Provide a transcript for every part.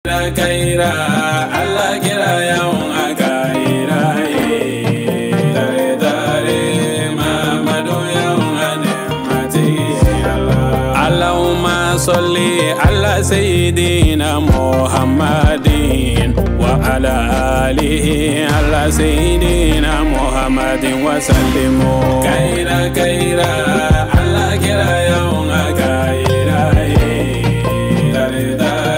Kaira Allah kira yawan akaira dare dare Mamadu yawan mati Allahumma salli ala sayyidina Muhammadin wa ala alihi ala sayyidina Muhammadin wa sallimu kaira kaira Allah kira yawan akaira dare dare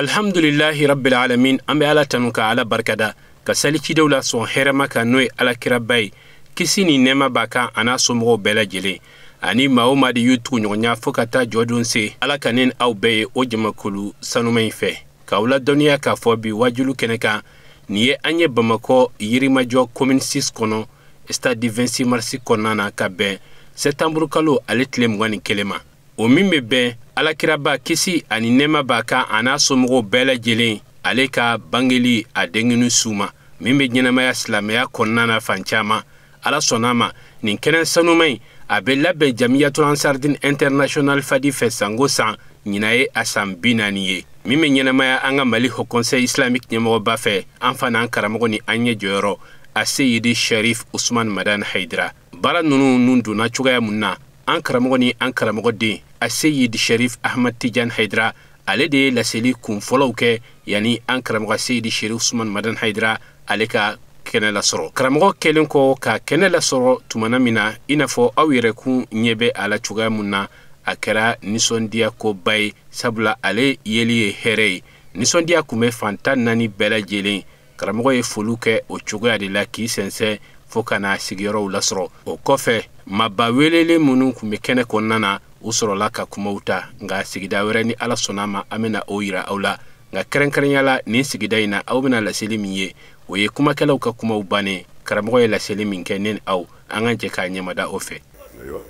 Alhamdulillahi rabbil alamin an bɛ Ala tanu ka Ala barikada ka sali cidenw la sɔn hɛrɛma kan n'o ye Alakiraba ye kisi ni nɛɛma b'a kan a n'a somɔgɔw bɛɛ lajɛlen ani maa o maa de y'u tugu ɲɔgɔnya fo ka taa jɔdon se Ala ka ne ni aw bɛɛ ye o jamakulu sanuma in fɛ k'aw ladɔnniya k'a fɔ bi wajulu kɛnɛ kan nin ye an ye Bamakɔ Yirimajɔ commune 6 kɔnɔ stade du 26 mars kɔnɔna na ka bɛn septembre kalo ale tile 21 ma o min bɛ bɛn Alakiraba kisi ani nɛɛma b'a kan a n'a somɔgɔw bɛɛ lajɛlen ale ka bangeli a denkɛni su ma min bɛ ɲɛnamaya silamɛya kɔnɔna na fan caman Ala sɔnna ma nin kɛnɛ sanuma in a bɛ labɛn Jamiyatul Ansardine International Fadi fɛ sango san ɲinan ye a san 40 ye min bɛ ɲɛnamaya an ka Mali Haut Conseil Islamique ɲɛmɔgɔba fɛ an fa n'an karamɔgɔ ni an ɲɛ jɔyɔrɔ a Seyidi Sharif Usman Madani Hayidara baara ninnu nun donna cogoya mun na an karamɔgɔ ni an karamɔgɔden a Seyidi Sharif Ahmad Tijan Hayidara ale de ye laseli kun fɔlɔw kɛ yanni an karamɔgɔ Seyidi Sharif Usman Madani Hayidara ale ka kɛnɛ lasɔrɔ karamɔgɔ kɛlen kɔ ka kɛnɛ lasɔrɔ tumana min na i n'a fɔ aw yɛrɛ kun ɲɛ bɛ a la cogoya mun na a kɛra nisɔndiya koba ye sabula ale yeli ye hɛrɛ ye nisɔndiya kun bɛ fan 14 bɛɛ lajɛlen karamɔgɔ ye foliw kɛ o cogoya de la k'i sɛnsɛn fo ka na sigiyɔrɔw lasɔrɔ o kɔfɛ maaba welelen minnu tun bɛ kɛnɛ kɔnɔna na u sɔrɔla ka kumaw ta nka sigida wɛrɛ ni Ala sɔnna ma an bɛna o yira aw la nka kɛrɛnkɛrɛnya la nin sigida in na aw bɛna laseli min ye o ye kumakɛlaw ka kumaw bannen karamɔgɔ ye laseli min kɛ ne ni aw an ka jɛ k'a ɲɛmada o fɛ. Ayiwa,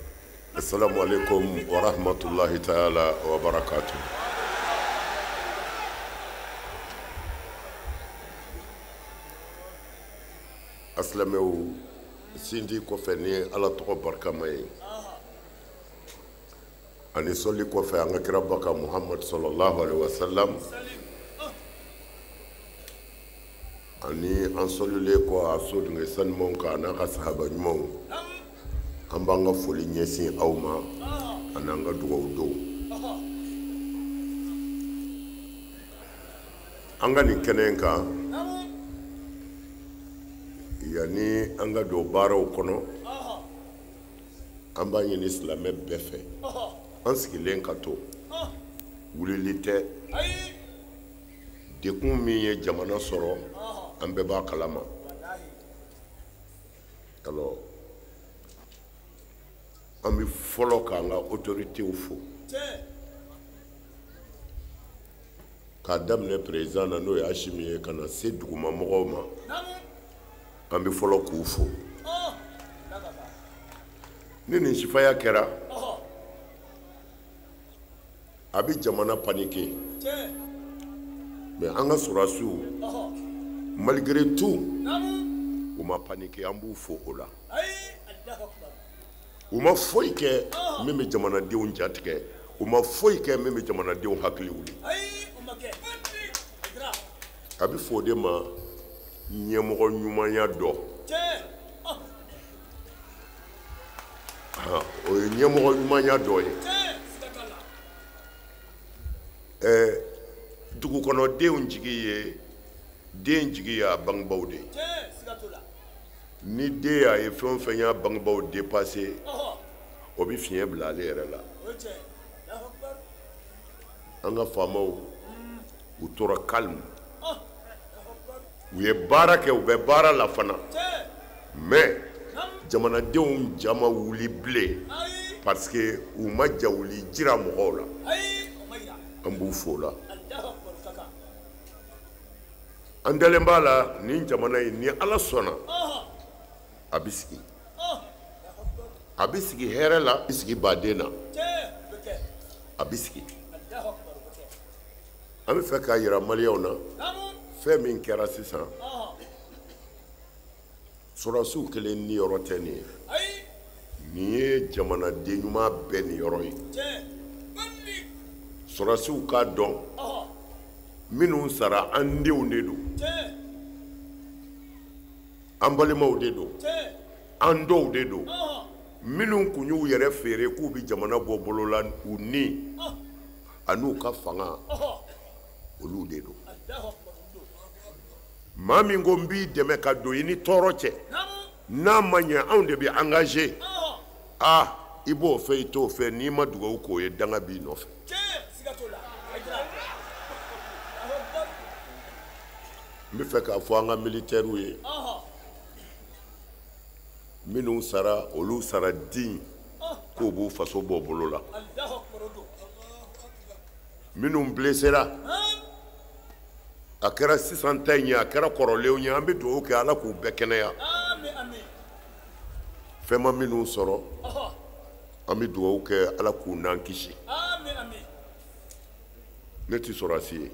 assalamu alaikum wa rahmatullahi ta'ala wa barakatuh. Asilamɛw sinji kɔfɛ ni Ala tɔgɔ barikama ye ani sɔli kɔfɛ an ka kiraba kan Muhammad sallallahu alaihi wasallam ani an sɔlilen kɔ a sodenkɛ sanumanw kan a n'a ka sahaba ɲumanw an b'an ka foli ɲɛsin aw ma ani an ka dugawu don an ka nin kɛnɛ in kan yanni an ka don baaraw kɔnɔ an b'a ɲini silamɛ bɛɛ fɛ an sigilen ka to wulili tɛ dekun min ye jamana sɔrɔ an bɛɛ b'a kalama alors an bɛ fɔlɔ k'an ka autorités fo k'a daminɛ président na n'o ye Asimi ye ka na se dugumamɔgɔw ma an bɛ fɔlɔ k'u fo ni nin sifaya kɛra a bɛ jamana paniquer mais an ka sɔrɔdasiw malgré tout u ma paniquer an b'u fo o la u ma foyi kɛ min bɛ jamanadenw jatigɛ u ma foyi kɛ min bɛ jamanadenw hakili wuli a bɛ fɔ o de ma ɲɛmɔgɔ ɲumanya dɔ o ye ɲɛmɔgɔ ɲumanya dɔ ye dugukɔnɔdenw jigi ye den jigi y'a bangebaaw de ye ni den y'a ye fɛn o fɛn y'a bangebaaw dépassé o bɛ fiɲɛ bila ale yɛrɛ la an ka faamaw u tora calme u ye baara kɛ u bɛ baara la fana mais jamanadenw ja ma wuli bilen parce que u ma ja wuli jira mɔgɔw la an b'u fo la an dalen b'a la nin jamana in ni Ala sɔnna a bɛ sigi a bɛ sigi hɛrɛ la a bɛ sigi baden na a bɛ sigi an bɛ fɛ k'a yira maliyɛnw na Fɛn min kɛra sisan, sɔrɔdasiw kelen niyɔrɔ tɛ nin ye. Nin ye jamanaden ɲuman bɛɛ niyɔrɔ ye. Sɔrɔdasiw k'a dɔn minnu sara an denw de don, an balimaw de don, an dɔw de don. Minnu kun y'u yɛrɛ feere k'u bɛ jamana bɔ bolo la, u ni an'u ka fanga, olu de don. Maa min ko n b'i dɛmɛ ka don i ni tɔɔrɔ cɛ, n'a ma ɲɛ anw de bɛ engagé. Ah, i b'o fɛ i t'o fɛ, n'i ma dugawu k'o ye, danga b'i nɔfɛ. N bɛ fɛ k'a fɔ an ka militaires ye, minnu sara, olu sara digne k'u b'u faso bɔ bolo la. Minnu blessera, a kɛra sisan ta in ye, a kɛra kɔrɔlenw ye, an bɛ dugawu kɛ Ala k'u bɛɛ kɛnɛya. Fɛn ma minnu sɔrɔ, an bɛ dugawu kɛ Ala k'u n'an kisi. Ne tɛ sɔrɔdasi ye,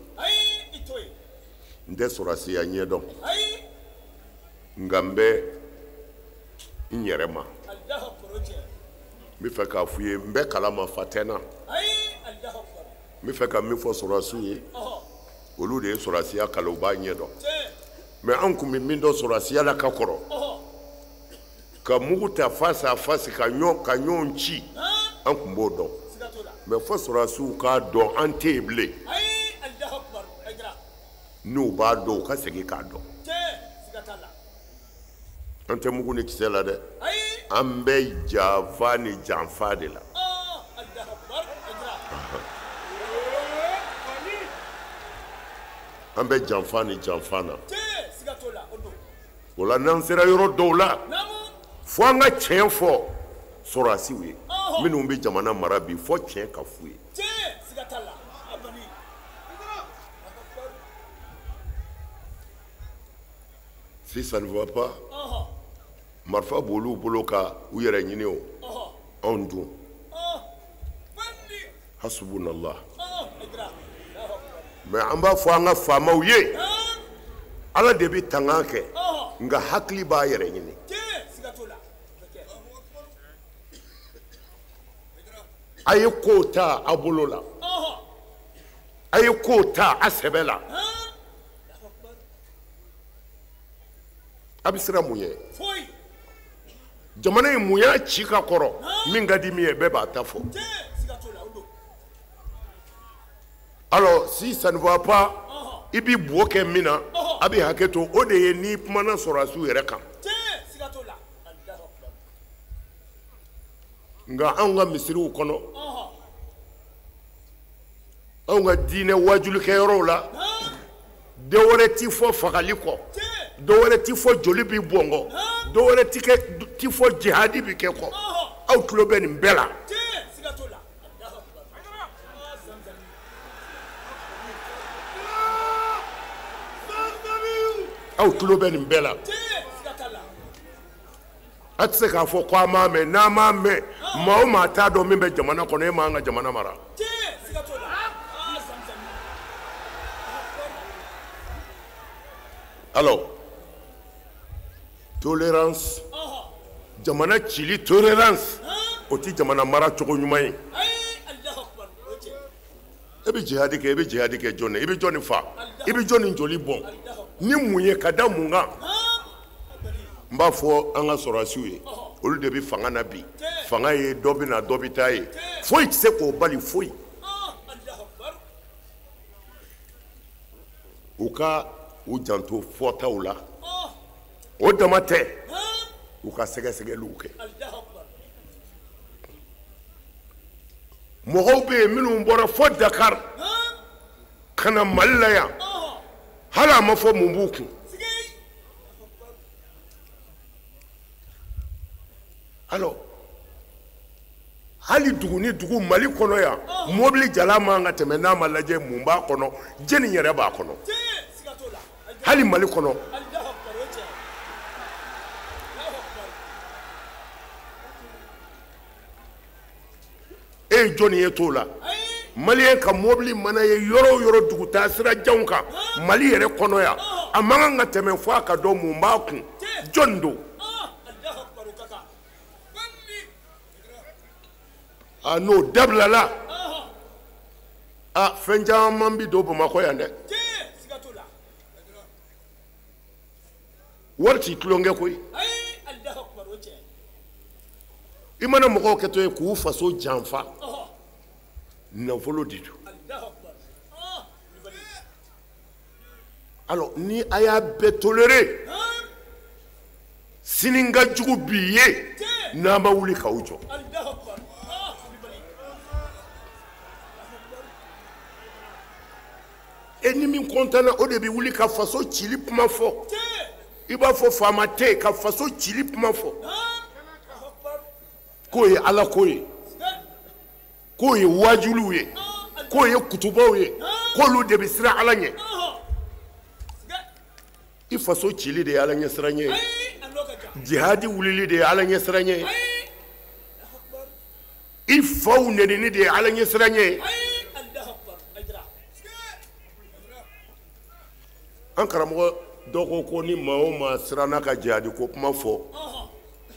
n tɛ sɔrɔdasiya ɲɛdɔn, nka n bɛ n yɛrɛ ma. N bɛ fɛ k'a f'u ye, n bɛ kalama, fa tɛ n na. N bɛ fɛ ka min fɔ sɔrɔdasiw ye, olu de ye sɔrɔdasiya kalan, u b'a ɲɛdɔn. Mais anw tun bɛ min dɔn sɔrɔdasiya la ka kɔrɔ, ka mugu ta face à face ka ɲɔgɔn ci, an tun b'o dɔn. Mais fo sɔrɔdasiw k'a dɔn an tɛ yen bilen. N'u b'a dɔn, u ka segin k'a dɔn. An tɛ mugu ni kisɛ la dɛ, an bɛ janfa ni janfa de la. An bɛ janfa ni janfa na. O la n'an sera yɔrɔ dɔw la, fo an ka tiɲɛ fɔ sɔrɔdasiw ye minnu bɛ jamana mara bi, fo tiɲɛ ka f'u ye. Si ça ne va pas, marifa b'olu bolo ka u yɛrɛ ɲini o, anw dun. Hasbunallah. Mais an b'a fɔ an ka faamaw ye, Ala de bɛ tanga kɛ, nka hakili b'a yɛrɛ ɲini. A ye kow ta a bolo la, a ye kow ta a sɛbɛ la. A bɛ siran mun ye? Jamana in mun y'a ci ka kɔrɔ, min ka di min ye, bɛɛ b'a ta fɔ. Alors si ça ne va pas, i b'i bo kɛ min na, a bɛ hakɛ to, o de ye n'i kumana sɔrɔdasiw yɛrɛ kan. Nka anw ka misiriw kɔnɔ, anw ka diinɛ waajulikɛyɔrɔw la, dɔ wɛrɛ ti fɔ fagali kɔ, dɔ wɛrɛ ti fɔ joli bi bɔn kɔ, dɔ wɛrɛ ti fɔ jihadi bi kɛ kɔ. Aw tulo bɛ nin bɛɛ la. Aw tulo bɛ nin bɛɛ la. A tɛ se k'a fɔ ko an m'a mɛn. N'an m'a mɛn, maa o maa t'a dɔn min bɛ jamana kɔnɔ, e m'an ka jamana mara. Alors, tolérance, jamana cili tolérance, o tɛ jamana mara cogo ɲuman ye. E bɛ jihadi kɛ, e bɛ jihadi kɛ jɔn na? I bɛ jɔn fa? I bɛ jɔn joli bɔn? Ni mun ye ka da mun kan? N b'a fɔ an ka sɔrɔdasiw ye, olu de bɛ fanga na bi. Fanga ye dɔ bɛ na, dɔ bɛ taa ye. Foyi tɛ se k'o bali, foyi. U ka u janto fɔtaw la. O dama tɛ, u ka sɛgɛsɛgɛliw kɛ. Mɔgɔw bɛ yen minnu bɔra fo Dakar ka na Mali la yan, hali a ma fɔ mun b'u kun. Alors, hali dugu ni dugu Mali kɔnɔ yan, mobili jalan man ka tɛmɛ n'a ma lajɛ mun b'a kɔnɔ, jɛni yɛrɛ b'a kɔnɔ. Hali Mali kɔnɔ. E ye jɔnni ye t'o la? Maliyɛn ka mobili mana ye yɔrɔ o yɔrɔ dugutaa sira janw kan Mali yɛrɛ kɔnɔ yan, a man kan ka tɛmɛ fo a ka dɔn mun b'a kun, jɔn don. A n'o dabilala, a fɛn caman bi don Bamakɔ yan dɛ. Wari t'i tulonkɛ koyi. I mana mɔgɔw kɛtɔ ye k'u faso janfa, nafolo de don. Alors ni a y'a bɛɛ toléré, sini ka jugu bi ye n'a ma wuli k'aw jɔ. E ni min kɔntanna, o de bɛ wuli ka faso cili kuma fɔ. I b'a fɔ faama tɛ yen ka faso cili kuma fɔ. K'o ye Ala ko ye, k'o ye wajuliw ye, k'o ye kutubaw ye, k'olu de bɛ siran Ala ɲɛ. I faso cili de ye Ala ɲɛsiranɲɛ ye, jihadi wulili de ye Ala ɲɛsiranɲɛ ye, i faw nɛnini de ye Ala ɲɛsiranɲɛ ye. An karamɔgɔ dɔ ko ko ni maa o maa siranna ka jihadi ko kuma fɔ,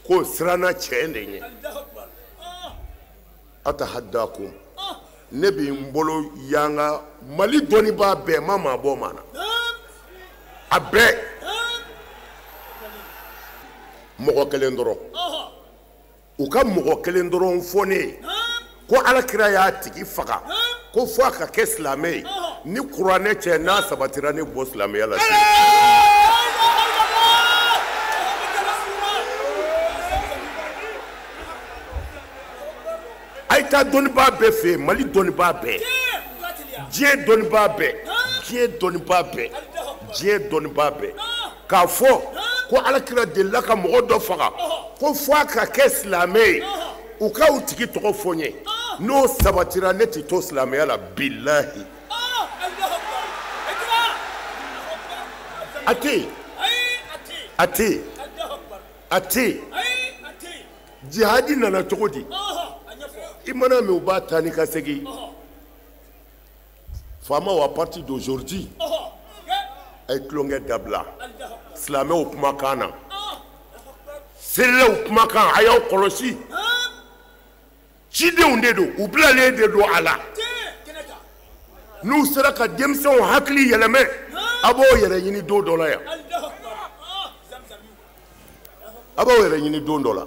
k'o siranna cɛ de ɲɛ. Atahaddakum, ne bɛ n bolo yanga Mali dɔnnibaa bɛɛ ma maa bɔ maa na, a bɛɛ mɔgɔ kelen dɔrɔn, u ka mɔgɔ kelen dɔrɔn fɔ ne ye ko Ala kira y'a tigi faga ko fo a ka kɛ silamɛ ye, ni kuranɛ cɛ n'a sabatira ne bɔ silamɛya la. A ye taa dɔnnibaa bɛɛ fɛ yen, Mali dɔnnibaa bɛɛ, diɲɛ dɔnnibaa bɛɛ, diɲɛ dɔnnibaa bɛɛ, diɲɛ dɔnnibaa bɛɛ, k'a fɔ ko Ala kira delila ka mɔgɔ dɔ faga ko fo a ka kɛ silamɛ ye, u ka u tigi tɔgɔ fɔ n ye, n'o sabatira ne tɛ to silamɛya la bilahi. A tɛ yen, a tɛ yen, a tɛ yen. Jihadi nana cogo di? I mana mɛn u b'a taa ni ka segin. Faamaw, à partir d'aujourd'hui, a ye tulonkɛ dabila silamɛw kumakan na, selilaw kumakan, a y'aw kɔlɔsi. Cidenw de don, u bilalen de don a la. N'u sera ka denmisɛnw hakili yɛlɛmɛ, a b'o yɛrɛ ɲini don dɔ la yan. A b'aw yɛrɛ ɲini don dɔ la.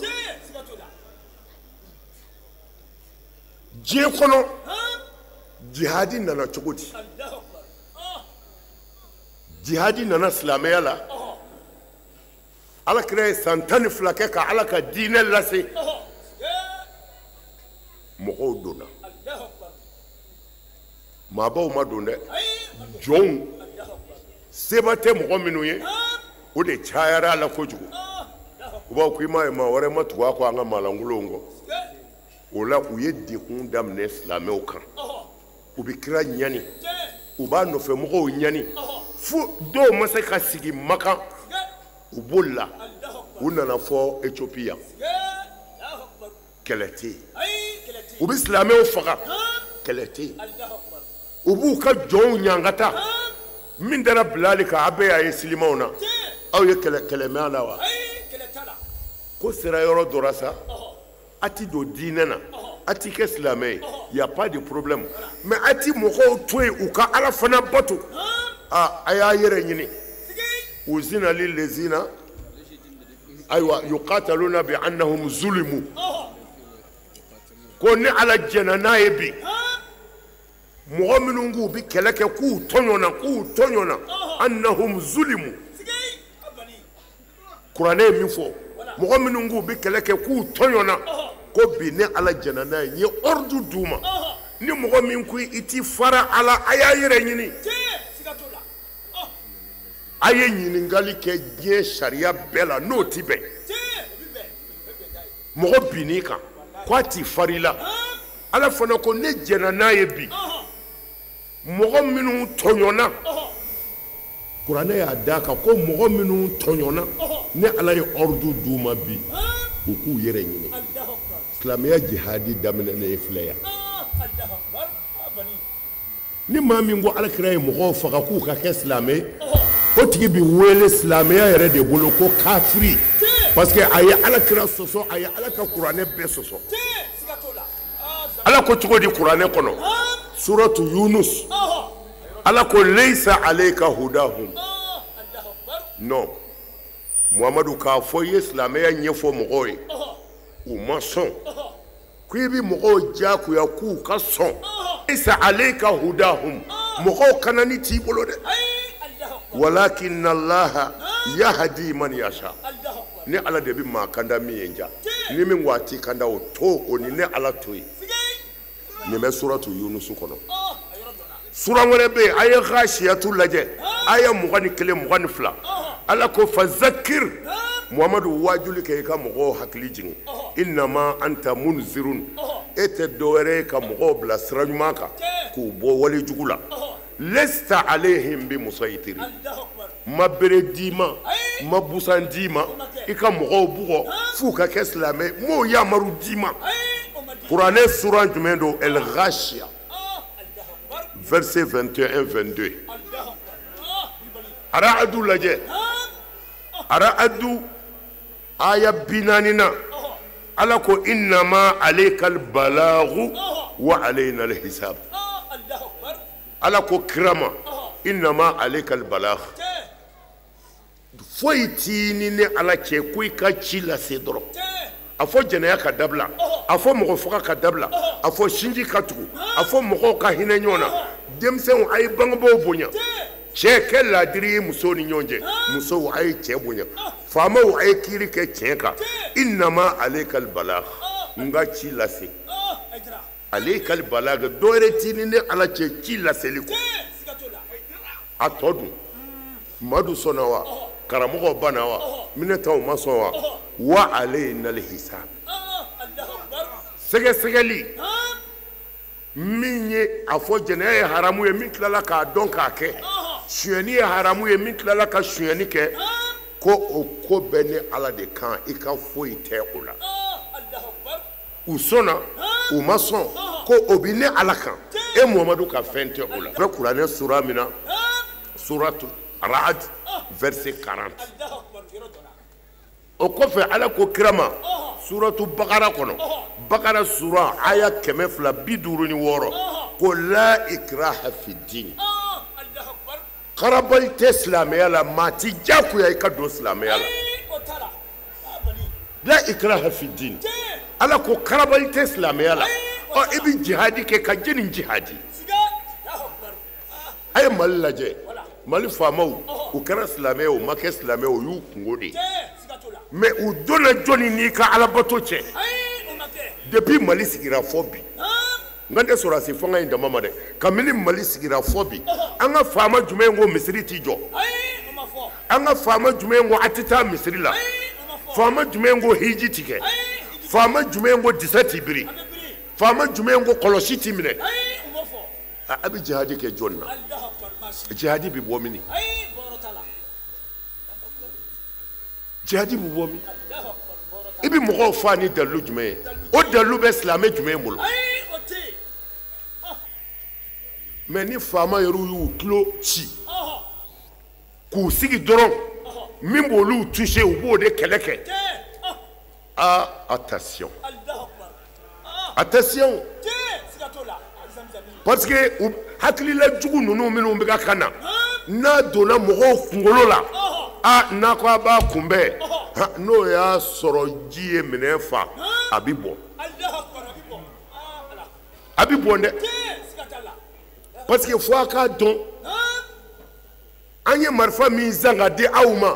Diɲɛ kɔnɔ, jihadi nana cogo di? Jihadi nana silamɛya la. Ala kira ye san 12 kɛ ka Ala ka diinɛ lase. Mɔgɔw donna. Maabaw ma don dɛ. Jɔnw, seba tɛ mɔgɔ minnu ye, o de cayara a la kojugu. U b'a fɔ k'i m'a ye maa wɛrɛ ma tugu a kɔ an ka maalankolonw kɔ. O la u ye degun daminɛ silamɛw kan. U bɛ kira ɲani, u b'a nɔfɛ mɔgɔw ɲani, fo dɔw ma se ka sigi Makan, u bolila, u nana fɔ Ethiopie yan. Kɛlɛ tɛ yen. U bɛ silamɛw faga, kɛlɛ tɛ yen. U b'u ka jɔnw ɲangata. Min dara Bilali kan, a bɛɛ y'a ye silimaw na. Aw ye kɛlɛ kɛlɛ mɛn a la wa? Ko sera yɔrɔ dɔ la sa, a ti don diinɛ na, a ti kɛ silamɛ ye, y a pas de problème, mais a ti mɔgɔw to yen u ka Ala fana bato. A y'a yɛrɛ ɲini. Uzina lillazina ayiwa yuqataluna bi annahum zulimu. Ko ni Ala jɛnna n'a ye bi, mɔgɔ minnu k'u bɛ kɛlɛ kɛ k'u tɔɲɔna, k'u tɔɲɔna, annahum zulimu. Kuranɛ ye min fɔ, mɔgɔ minnu k'u bɛ kɛlɛ kɛ k'u tɔɲɔna, ko bi ni Ala jɛnna n'a ye, n ye ordre d'u ma. Ni mɔgɔ min ko i ti fara a la, a y'a yɛrɛ ɲini. A ye ɲininkali kɛ diɲɛ sariya bɛɛ la, n'o ti bɛn. Mɔgɔ binn'i kan k'a ti fari la, Ala fana ko ne jɛnna n'a ye bi, mɔgɔ minnu tɔɲɔna, kuranɛ y'a d'a kan ko mɔgɔ minnu tɔɲɔna, ne Ala ye ordre d'u ma bi, u k'u yɛrɛ ɲini. Silamɛya jihadi daminɛnen filɛ yan. Ni maa min ko alakira ye mɔgɔw faga k'u ka kɛ silamɛ, o tigi bi wele silamɛya yɛrɛ de bolo ko kafiri, parce que a ye alakira sɔsɔ, a ye ala ka kuranɛ bɛɛ sɔsɔ. Ala ko cogo di kuranɛ kɔnɔ? Suratu Yunus. Ala ko laysa alayka hudahum. Non, Muhamadu k'a fɔ i ye silamɛya ɲɛfɔ mɔgɔw ye, u ma sɔn. Ko i bɛ mɔgɔw diyagoya k'u ka sɔn. Laysa alayka hudahum, mɔgɔw kanani t'i bolo dɛ. Walakinna Allaha yahdi man yasha. Ni Ala de bɛ maa kanda min ye ja, ni min ko a t'i kanda o to o ni ne Ala to yen. Nin bɛ suratu Yunusu kɔnɔ. Sura wɛrɛ bɛ yen, a ye Ghashiyatu lajɛ, aya 21 22. Ala ko fazakir, Muhamadu waajuli kɛ i ka mɔgɔw hakili jigin. Innama anta munzirun, e tɛ dɔwɛrɛ ye ka mɔgɔw bila sira ɲuman kan k'u bɔ wale jugu la. Lesta alayhim bi musayitiri, ma bere d'i ma, ma busan d'i ma, i ka mɔgɔw bugɔ f'u ka kɛ silamɛ, m'o yamaru d'i ma. Kuranɛ suran jumɛn don? El Ghashiya, verset 21 22. Ara'adu lajɛ, Ara'adu aya 40 na, Ala ko innama alaykal balagu wa alayna alhisab. Ala ko kira ma, innama alaykal balag, foyi t'i ni ne Ala cɛ ko i ka ci lase dɔrɔn. A fɔ jɛnɛya ka dabila, a fɔ mɔgɔ faga ka dabila, a fɔ sinji ka tugu, a fɔ mɔgɔw ka hinɛ ɲɔgɔn na. Denmisɛnw a ye bangebaaw bonya, cɛ kɛ laadiri ye musow ni ɲɔgɔn cɛ, musow a ye cɛ bonya, faamaw a ye kiiri kɛ tiɲɛ kan. Innama alaykal balag, n ka ci lase. Alaykal balag, dɔwɛrɛ t'i ni ne Ala cɛ ci laseli kɔ. A tɔ dun, Madu sɔnna wa, karamɔgɔ banna wa, minɛtaw ma sɔn wa, wa alayna alhisab. Sɛgɛsɛgɛli min ye a fɔ jɛnɛya ye haramu ye, min tilala k'a dɔn k'a kɛ, sonyɛni ye haramu ye, min tilala ka sonyɛni kɛ, ko o ko bɛ ne Ala de kan, i ka foyi tɛ o la. U sɔnna, u ma sɔn, ko o bɛ ne Ala kan, e Muhamadu ka fɛn tɛ o la. Bɛ kuranɛ sura min na, suratu Ra'd verset 40. O kɔfɛ Ala ko kira ma suratu Bakara kɔnɔ, Bakara sura aya 256, ko la ikraha fi din. Karabali tɛ silamɛya la, maa ti diyagoya i ka don silamɛya la. La ikraha fi din. Ala ko karabali tɛ silamɛya la. Ɔ, i bɛ jihadi kɛ ka jɛni jihadi. A ye Mali lajɛ, Mali faamaw, u kɛra silamɛ ye, u ma kɛ silamɛ ye, o y'u kungo de ye. Mais u donna jɔnni n'i ka alabato cɛ? Depuis Mali sigira fɔ bi, n kan tɛ sɔrɔdasi fanga in dama ma dɛ, kabini Mali sigira fɔ bi, an ka faama jumɛn ko misiri ti jɔ? An ka faama jumɛn ko a tɛ taa misiri la? Faama jumɛn ko hiji ti kɛ? Faama jumɛn ko disa ti biri? Faama jumɛn ko kɔlɔsi ti minɛ? A bɛ jihadi kɛ jɔn na? Jihadi bɛ bɔ min? Jihadi bɛ bɔ min? I bɛ mɔgɔw fa ni dalilu jumɛn ye? O dalilu bɛ silamɛ jumɛn bolo? Mais ni faama yɛrɛ y'u tulo ci k'u sigi dɔrɔn, min b'olu toucher, u b'o de kɛlɛ kɛ. Ah, attention, attention, parce que hakilila jugu ninnu minnu bɛ ka na, n'a donna mɔgɔw kunkolo la, ah, n'a ko a b'a kunbɛn, n'o y'a sɔrɔ ji ye minɛn fa, a bɛ bɔn, a bɛ bɔn dɛ. Parce que fo a k'a dɔn, an ye marifa min san ka di aw ma,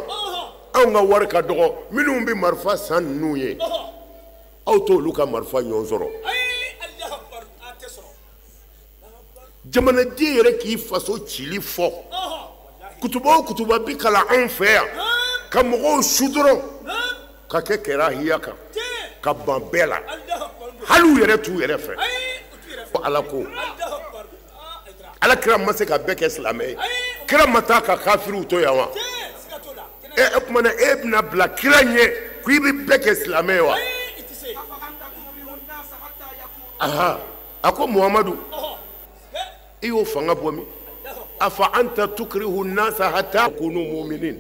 anw ka wari ka dɔgɔ, minnu bɛ marifa san ninnu ye, aw t'olu ka marifa ɲɔgɔn sɔrɔ. Jamanaden yɛrɛ k'i faso cili fɔ, kutuba o kutuba bi kalan anw fɛ yan, ka mɔgɔw su dɔrɔn ka kɛ kɛrahiya kan, ka ban bɛɛ la, hali u yɛrɛ t'u yɛrɛ fɛ. Ala ko Ala kira ma se ka bɛɛ kɛ silamɛ ye, kira ma taa ka kafiriw to yan wa? E o tuma na e bɛna bila kira ɲɛ ko i bɛ bɛɛ kɛ silamɛ ye wa? Aha, a ko Muhamadu, I y'o fanga bɔ min? Afa anta tukrihu nasa hatta yakunu mu'minin.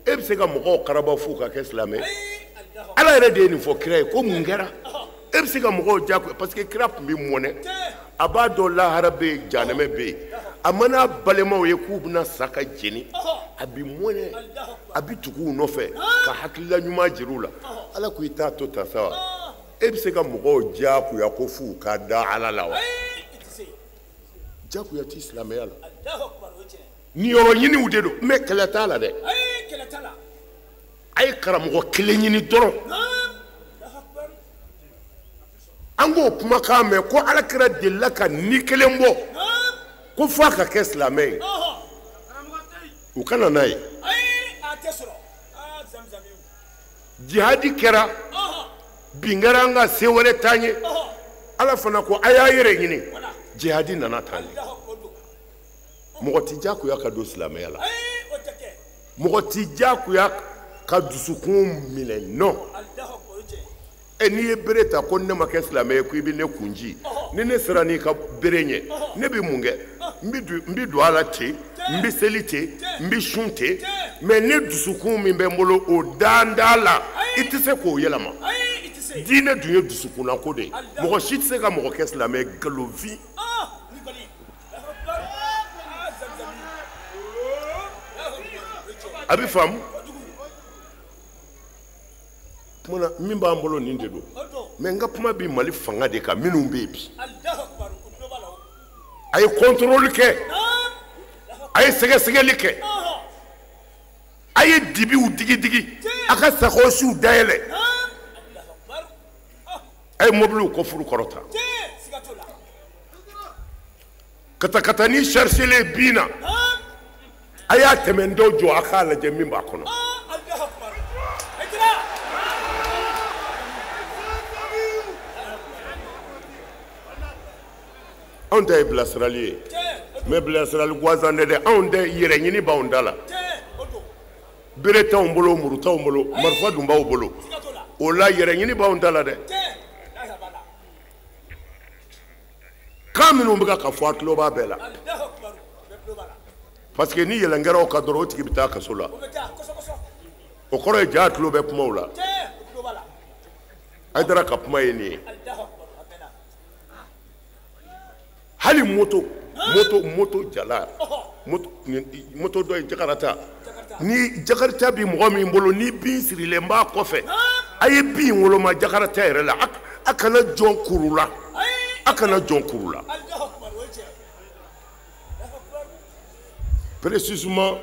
E bɛ se ka mɔgɔw karaba f'u ka kɛ silamɛ? Ala yɛrɛ de ye nin fɔ kira ye ko mun kɛra? E bɛ se ka mɔgɔw jagoya parce que kira tun bɛ mɔnɛ. A b'a dɔn lahara bɛ yen, jahanama bɛ yen. A mana balimaw ye k'u bɛna sa ka jeni, a bɛ mɔnɛ, a bɛ tugu u nɔfɛ ka hakilila ɲuman jira u la. Ala ko i t'a to tan sa wa? E bɛ se ka mɔgɔw jagoya ko f'u ka da Ala la wa? Jagoya tɛ silamɛya la. Niyɔrɔ ɲiniw de don, mais kɛlɛ t'a la dɛ. A ye karamɔgɔ kelen ɲini dɔrɔn. An k'o kumakan mɛn ko Ala kira delila ka ni kelen bɔ ko f'a ka kɛ silamɛ ye. U kana n'a ye. Jihadi kɛra, bin kɛra an kan, se wɛrɛ t'an ye. Ala fana ko a y'a yɛrɛ ɲini. Jihadi nana tan de. Mɔgɔ tɛ jagoya ka don silamɛya la. Mɔgɔ tɛ jagoya ka dusukun minɛ, non. E n'i ye bere ta ko ne ma kɛ silamɛ ye ko i bɛ ne kun ci, ni ne sera n'i ka bere ɲɛ, ne bɛ mun kɛ? N bɛ don a la ten, n bɛ seli ten, n bɛ sun ten, mais ne dusukun min bɛ n bolo o dan t'a la, i tɛ se k'o yɛlɛma. Diinɛ dun ye dusukunnako de ye. Mɔgɔ si tɛ se ka mɔgɔ kɛ silamɛ ye nkalonfin. A bɛ faamu? Kuma min b'an bolo nin de don. Mais n ka kuma bɛ Mali fanga de kan minnu bɛ yen bi. A ye contrôle kɛ, a ye sɛgɛsɛgɛli kɛ, a ye dibiw digi digi, a ka sakɔsiw dayɛlɛ, a ye mobiliw kɔfuru kɔrɔta. Katakatani chargelen bin na, a y'a tɛmɛ dɔw jɔ a k'a lajɛ min b'a kɔnɔ. Anw ta ye bilasirali ye, mais bilasirali gansan tɛ dɛ. Anw tɛ yɛrɛ ɲini b'anw da la. Bere t'anw bolo, muru t'anw bolo, marifa dun b'aw bolo. O la yɛrɛ ɲini b'anw da la dɛ. Kan minnu bɛ ka fɔ a tulo b'a bɛɛ la. Parce que ni yɛlɛn kɛra o kan dɔrɔn o tigi bɛ taa kaso la. O kɔrɔ ye ja tulo bɛ kumaw la. Hayidara ka kuma ye nin ye. Hali moto moto jala, moto dɔ ye Jakarta. Ni Jakarta bi mɔgɔ min bolo, ni bin sirilen b'a kɔfɛ, a ye bin woloma Jakarta yɛrɛ la. A kana jɔn kuru la, a kana jɔn kuru la. Précisément,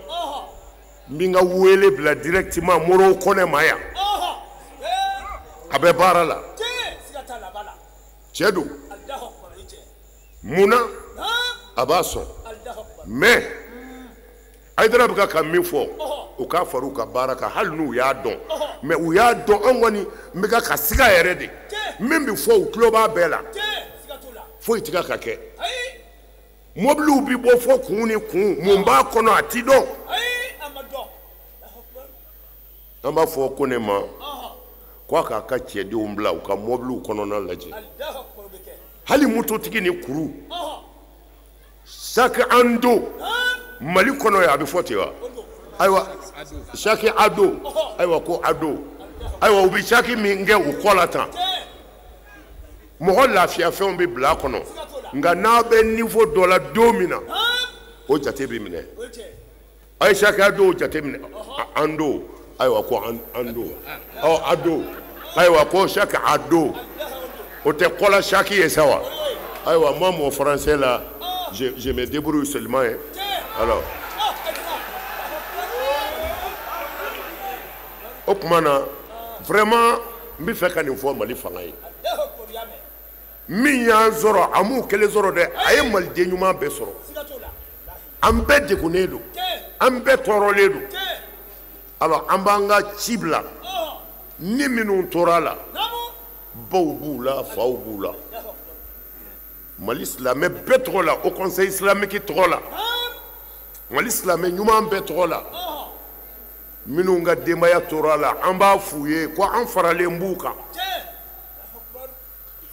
n bɛ n ka wele bila directement Moro Kɔnɛ ma yan. A bɛ baara la. Cɛ don. Munna a b'a sɔn, mais Hayidara bɛ ka min fɔ, u k'a fara u ka baara kan hali n'u y'a dɔn. Mais u y'a dɔn, anw kɔni n bɛ ka siga yɛrɛ de. Min bɛ fɔ u tulo b'a bɛɛ la. Foyi tɛ ka kɛ. Mobiliw bɛ bɔ fɔ kun ni kun, mun b'a kɔnɔ a ti dɔn. An b'a fɔ ko ne ma k'a k'a ka cɛdenw bila u ka mobiliw kɔnɔna lajɛ. Hali mototigi ni kuru, sac en dos Mali kɔnɔ yan a bɛ fɔ ten wa? Ayiwa sac à dos, ayiwa ko à dos, ayiwa u bɛ sac min kɛ u kɔ la tan. Mɔgɔ lafiya fɛnw bɛ bila a kɔnɔ, nka n'a bɛ niveau dɔ la don min na, o jate bɛ minɛ. A ye sac à dos jate minɛ, en dos, ayiwa ko en dos, ɔ à dos, ayiwa ko sac à dos. O tɛ kɔla sac ye sa wa? Ayiwa moi mon français là, je me débrouille seulement hein. Alors o tuma na vraiment n bɛ fɛ ka nin fɔ Mali fanga ye. Min y'an sɔrɔ, a m'u kelen sɔrɔ dɛ, a ye maliden ɲuman bɛɛ sɔrɔ. An bɛɛ degunnen don, an bɛɛ tɔɔrɔlen don. Alors an b'an ka ci bila ni minnu tora a la, baw b'u la, faw b'u la. Mali silamɛ bɛɛ tɔgɔ la, Haut Conseil islamique tɔgɔ la, Mali silamɛ ɲuman bɛɛ tɔgɔ la, minnu ka denbaya tora a la, an b'a f'u ye ko an faralen b'u kan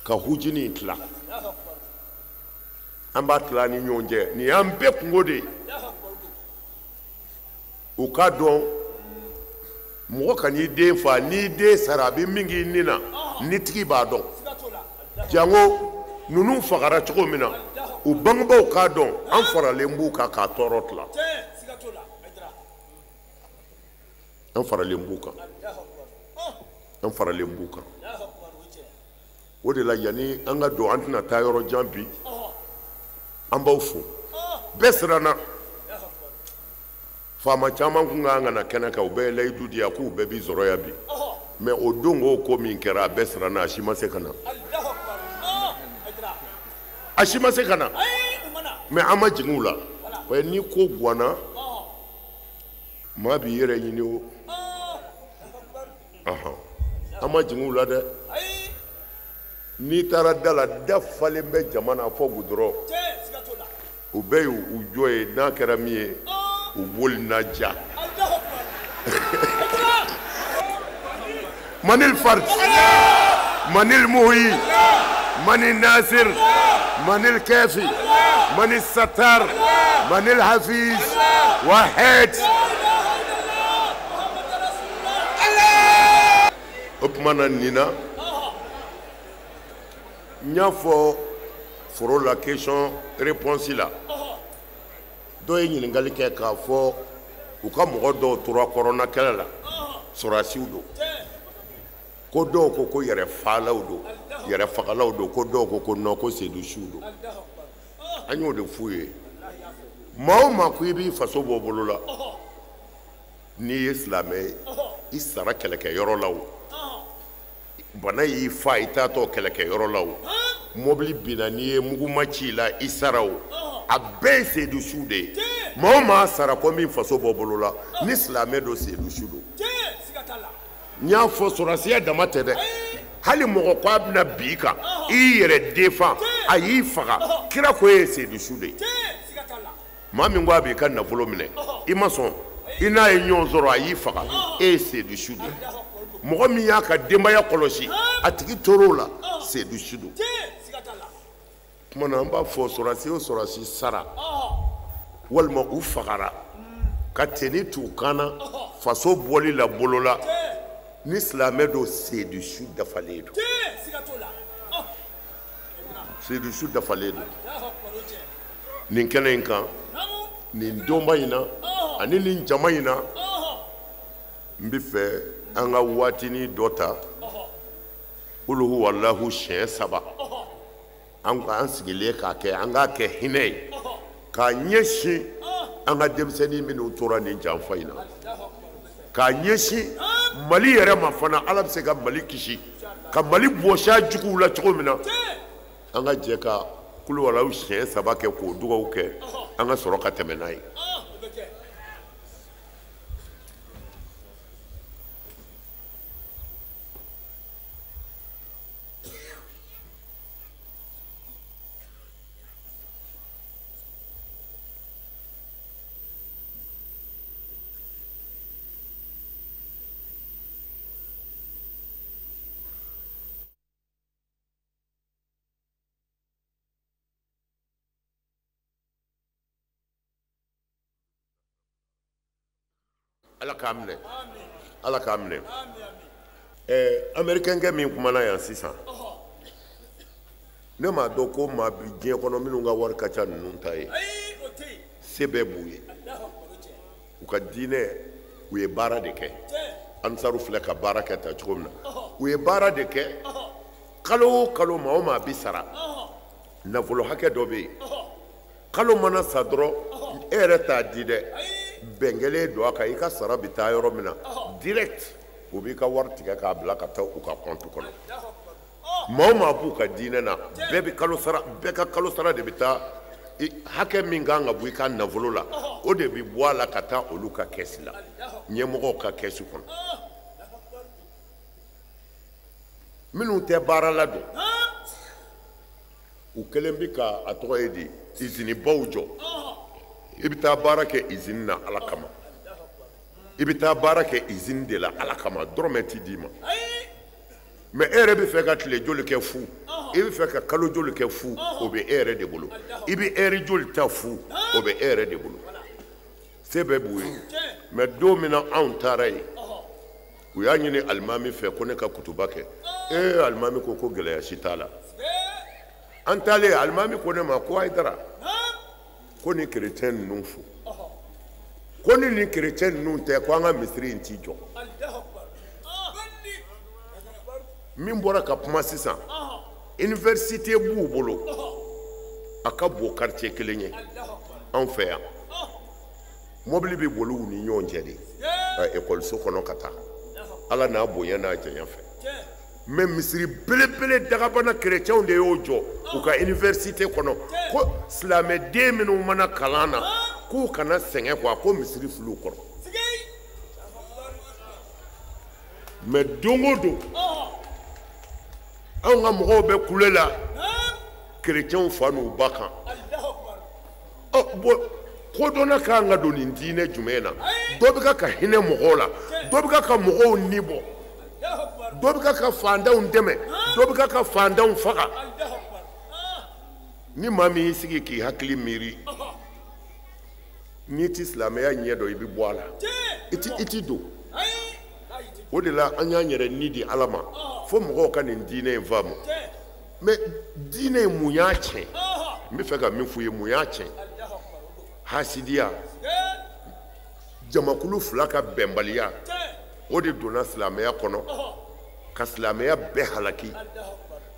ka hujini tila. An b'a tila ni ɲɔgɔn cɛ, nin y'an bɛɛ kungo de ye. U k'a dɔn mɔgɔ kan'i den fa, n'i den sara a bɛ min k'i ni na, nitigi b'a dɔn. Jango ninnu fagara cogo min na, u bangebaaw k'a dɔn an faralen b'u kan k'a tɔɔrɔ tila. An faralen b'u kan. An faralen b'u kan. O de la yanni an ka don, an tɛna taa yɔrɔ jan bi. An b'aw fo. Bɛɛ siranna. Faama caman kun kan ka na kɛnɛ kan, u bɛɛ ye layidu di yan k'u bɛɛ b'i sɔrɔ yan bi. Mais o don k'o ko min kɛra, a bɛɛ siranna, a si ma se ka na. A si ma se ka na. Mais an ma jigin u la. Parce que ni ko ganna, maa b'i yɛrɛ ɲini o. An ma jigin u la dɛ. N'i taara da la, da falen bɛ jama na fɔ gudɔrɔn. U bɛɛ y'u jɔ ye, n'a kɛra min ye, u b'olu na ja. Manil Fard, Manil Muhi, Manil Nasir, Manil Kafi, Manil Sattar, Manil Hafiz, Wahid. O tuma na nin na, n y'a fɔ foro la question réponse la, dɔw ye ɲininkali kɛ k'a fɔ u ka mɔgɔ dɔw tora kɔrɔna kɛlɛ la, sɔrɔdasiw don, ko dɔw ko ko yɛrɛfalaw don, yɛrɛfagalaw don, ko dɔw ko ko non, ko sedusiw don. An y'o de f'u ye. Maa o maa ko i b'i faso bɔ bolo la, n'i ye silamɛ ye, i sara kɛlɛkɛyɔrɔ la o, bana y'i fa i taatɔ kɛlɛkɛyɔrɔ la o, mobili binna n'i ye muguma ci i la i sara o, a bɛɛ ye sedusiw de ye. Maa o maa sara ko min faso bɔ bolo la, ni silamɛ don, sedusu don. N y'a fɔ sɔrɔdasiya dama tɛ dɛ, hali mɔgɔ ko a bɛna bin i kan, i y'i yɛrɛ defan, a y'i faga, kira ko e ye sedusu de ye. Maa min ko a b'i ka nafolo minɛ, i ma sɔn, i n'a ye ɲɔgɔn sɔrɔ, a y'i faga, e ye sedusu de ye. Mɔgɔ min y'a ka denbaya kɔlɔsi, a tigi tor'o la, sedusu don. Tuma na an b'a fɔ sɔrɔdasi o sɔrɔdasi sara walima u fagara ka tenni t'u kan na faso bɔli la bolo la, ni silamɛ don, sedusu dafalen don. Sedusu dafalen don. Nin kɛnɛ in kan, nin donba in na, ani nin jama in na, n bɛ fɛ an ka waatinin dɔ ta, uluhu walahu siɲɛ 3, an ka an sigilen k'a kɛ, an k'a kɛ hinɛ ye, k'a ɲɛsin an ka denmisɛnnin minnu tora nin janfa in na, k'a ɲɛsin Mali yɛrɛ ma fana. Ala bɛ se ka Mali kisi, ka Mali bɔsi a juguw la cogo min na, an ka jɛ ka kulu walahu siɲɛ 3 kɛ k'o dugawu kɛ, an ka sɔrɔ ka tɛmɛ n'a ye. Ala k'a minɛ, Ala k'a minɛ. Américain min kumana yan sisan, ne m'a dɔn ko maa bi diɲɛ kɔnɔ minnu ka wari ka ca ninnu ta ye. Se bɛɛ b'u ye, u ka diinɛ, u ye baara de kɛ. Ansaru filɛ ka baara kɛ ta cogo min na, u ye baara de kɛ. Kalo o kalo maa o maa bi sara, nafolo hakɛ dɔ bɛ yen, kalo mana sa dɔrɔn e yɛrɛ t'a di dɛ, bɛn kɛlen don a kan, i ka sara bɛ taa yɔrɔ min na direct, u b'i ka wari tigɛ k'a bila ka taa u ka compte kɔnɔ. Maa o maa b'u ka diinɛ na, bɛɛ bɛ kalo sara, bɛɛ ka kalo sara de bɛ taa hakɛ min kan ka bɔ i ka nafolo la, o de bɛ bɔ a la ka taa olu ka kɛsi la, ɲɛmɔgɔw ka kɛsi kɔnɔ. Minnu tɛ baara la don, u kɛlen bɛ ka a tɔgɔ ye di, izinibaw jɔ. I bɛ taa baara kɛ izini na Ala kama, i bɛ taa baara kɛ izini de la Ala kama, dɔrɔmɛ ti d'i ma. Mais e yɛrɛ bɛ fɛ ka tile joli kɛ fu, i bɛ fɛ ka kalo joli kɛ fu, o bɛ e yɛrɛ de bolo. I bɛ ɛri joli ta fu, o bɛ e yɛrɛ de bolo. Se bɛɛ b'u ye. Mais don min na anw taara yen, u y'a ɲini alimami fɛ ko ne ka kutuba kɛ. Ee alimami ko ko gɛlɛya si t'a la. An taalen alimami ko ne ma ko Hayidara, ko ni kerecɛn ninnu fo, ko ni nin kerecɛn ninnu tɛ ko an ka misiri in t'i jɔ. Min bɔra ka kuma sisan, université b'u bolo, a ka bon quartier kelen ye anw fɛ yan. Mobili bɛ boli u ni ɲɔgɔn cɛ de ekɔliso kɔnɔ ka taa, Ala n'a bonya n'a janya fɛ. Mais misiri belebele dagabana kerecɛnw de y'o jɔ u ka université kɔnɔ, ko silamɛden minnu mana kalan na k'u kana sɛgɛn quoi, ko misiri fil'u kɔrɔ. Mais don o don anw ka mɔgɔw bɛ kule la kerecɛnw fa n'u ba kan. Ɔ bon, kodɔnna ka kan ka don nin diinɛ jumɛn na? Dɔ bɛ ka hinɛ mɔgɔw la, dɔ bɛ ka mɔgɔw ni bɔ, dɔ bɛ ka faantanw dɛmɛ, dɔ bɛ ka faantanw faga. Ni maa min y'i sigi k'i hakili miiri, n'i ti silamɛya ɲɛ dɔn, i bɛ bɔ a la, i ti don. O de la an y'an yɛrɛ ni di Ala ma fo mɔgɔw ka nin diinɛ in faamu. Mais diinɛ in mun y'a tiɲɛ? N bɛ fɛ ka min f'u ye, mun y'a tiɲɛ? Hasidiya, jamakulu fila ka bɛnbaliya, o de donna silamɛya kɔnɔ ka silamɛya bɛɛ halaki,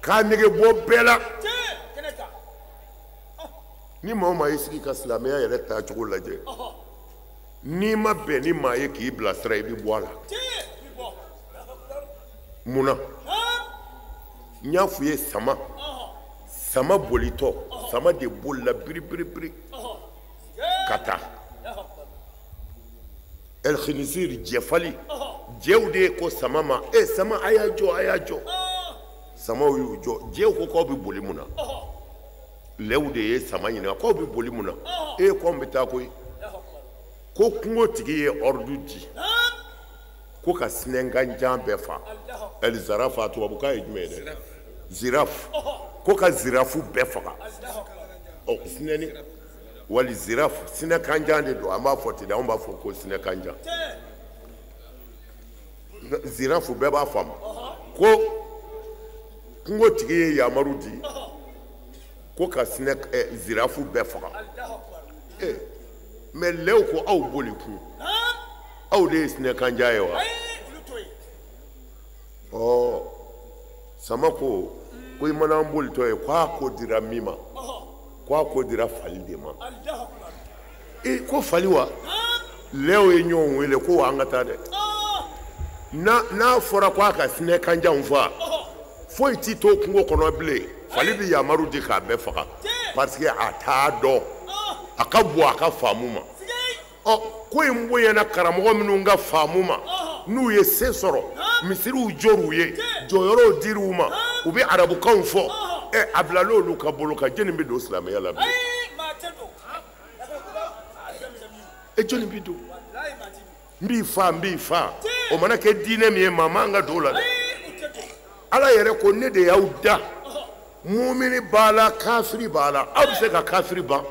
k'a nege bɔ bɛɛ la. Ni maa o maa y'i sigi ka silamɛya yɛrɛ taacogo lajɛ, n'i ma bɛn ni maa ye k'i bilasira, i bɛ bɔ a la. Mun na? N y'a f'u ye, sama sama bolitɔ, sama de bolila biribiribiri ka taa. Ɛlhinisiri jɛfali, jɛw de ko sama ma, e sama a y'a jɔ, a y'a jɔ. Samaw y'u jɔ, jɛw ko k'aw bɛ boli mun na? Lɛw de ye sama ɲininka k'aw bɛ boli mun na? E ko anw bɛ taa koyi. Ko kungo tigi ye ordre di ko ka sinɛnkanjan bɛɛ fa. Ɛlizarafa tubabukan ye jumɛn ye dɛ? Zirafu. Ko ka zirafu bɛɛ faga. Ɔ sinɛni wali zirafu, sinɛkanjan de don, an b'a fɔ ten de, anw b'a fɔ ko sinɛkanjan. Zirafu bɛɛ b'a faamu. Ko kungo tigi ye yamaru di ko ka sinɛ zirafu bɛɛ faga. Mais lɛw ko aw boli kun, aw de ye sinɛkanjan ye wa? Ɔ sama ko ko i mana an bolitɔ ye, k'a ko dira min ma, k'a ko dira fali de ma. E ko fali wa? Lɛw ye ɲɔgɔn wele ko wa an ka taa dɛ. N'a fɔra k'a ka sinɛkanjanw fa, foyi t'i to kungo kɔnɔ bilen. Fali bɛ yamaru di k'a bɛɛ faga parce que a t'a dɔn, a ka bon a ka faamu ma. Ɔ ko in bonyana karamɔgɔ minnu ka faamu ma, n'u ye se sɔrɔ, misiriw jɔr'u ye, jɔyɔrɔw dir'u ma, u bɛ arabukanw fɔ. Ɛ a bilal'olu ka bolo kan, jɔnni bɛ don silamɛya la bilen? E jɔnni bɛ don? N b'i fa, n b'i fa, o mana kɛ diinɛ min ye, maa man ka don o la dɛ. Ala yɛrɛ ko ne de y'aw da, mumini b'a la, kafiri b'a la, aw bɛ se ka kafiri ban?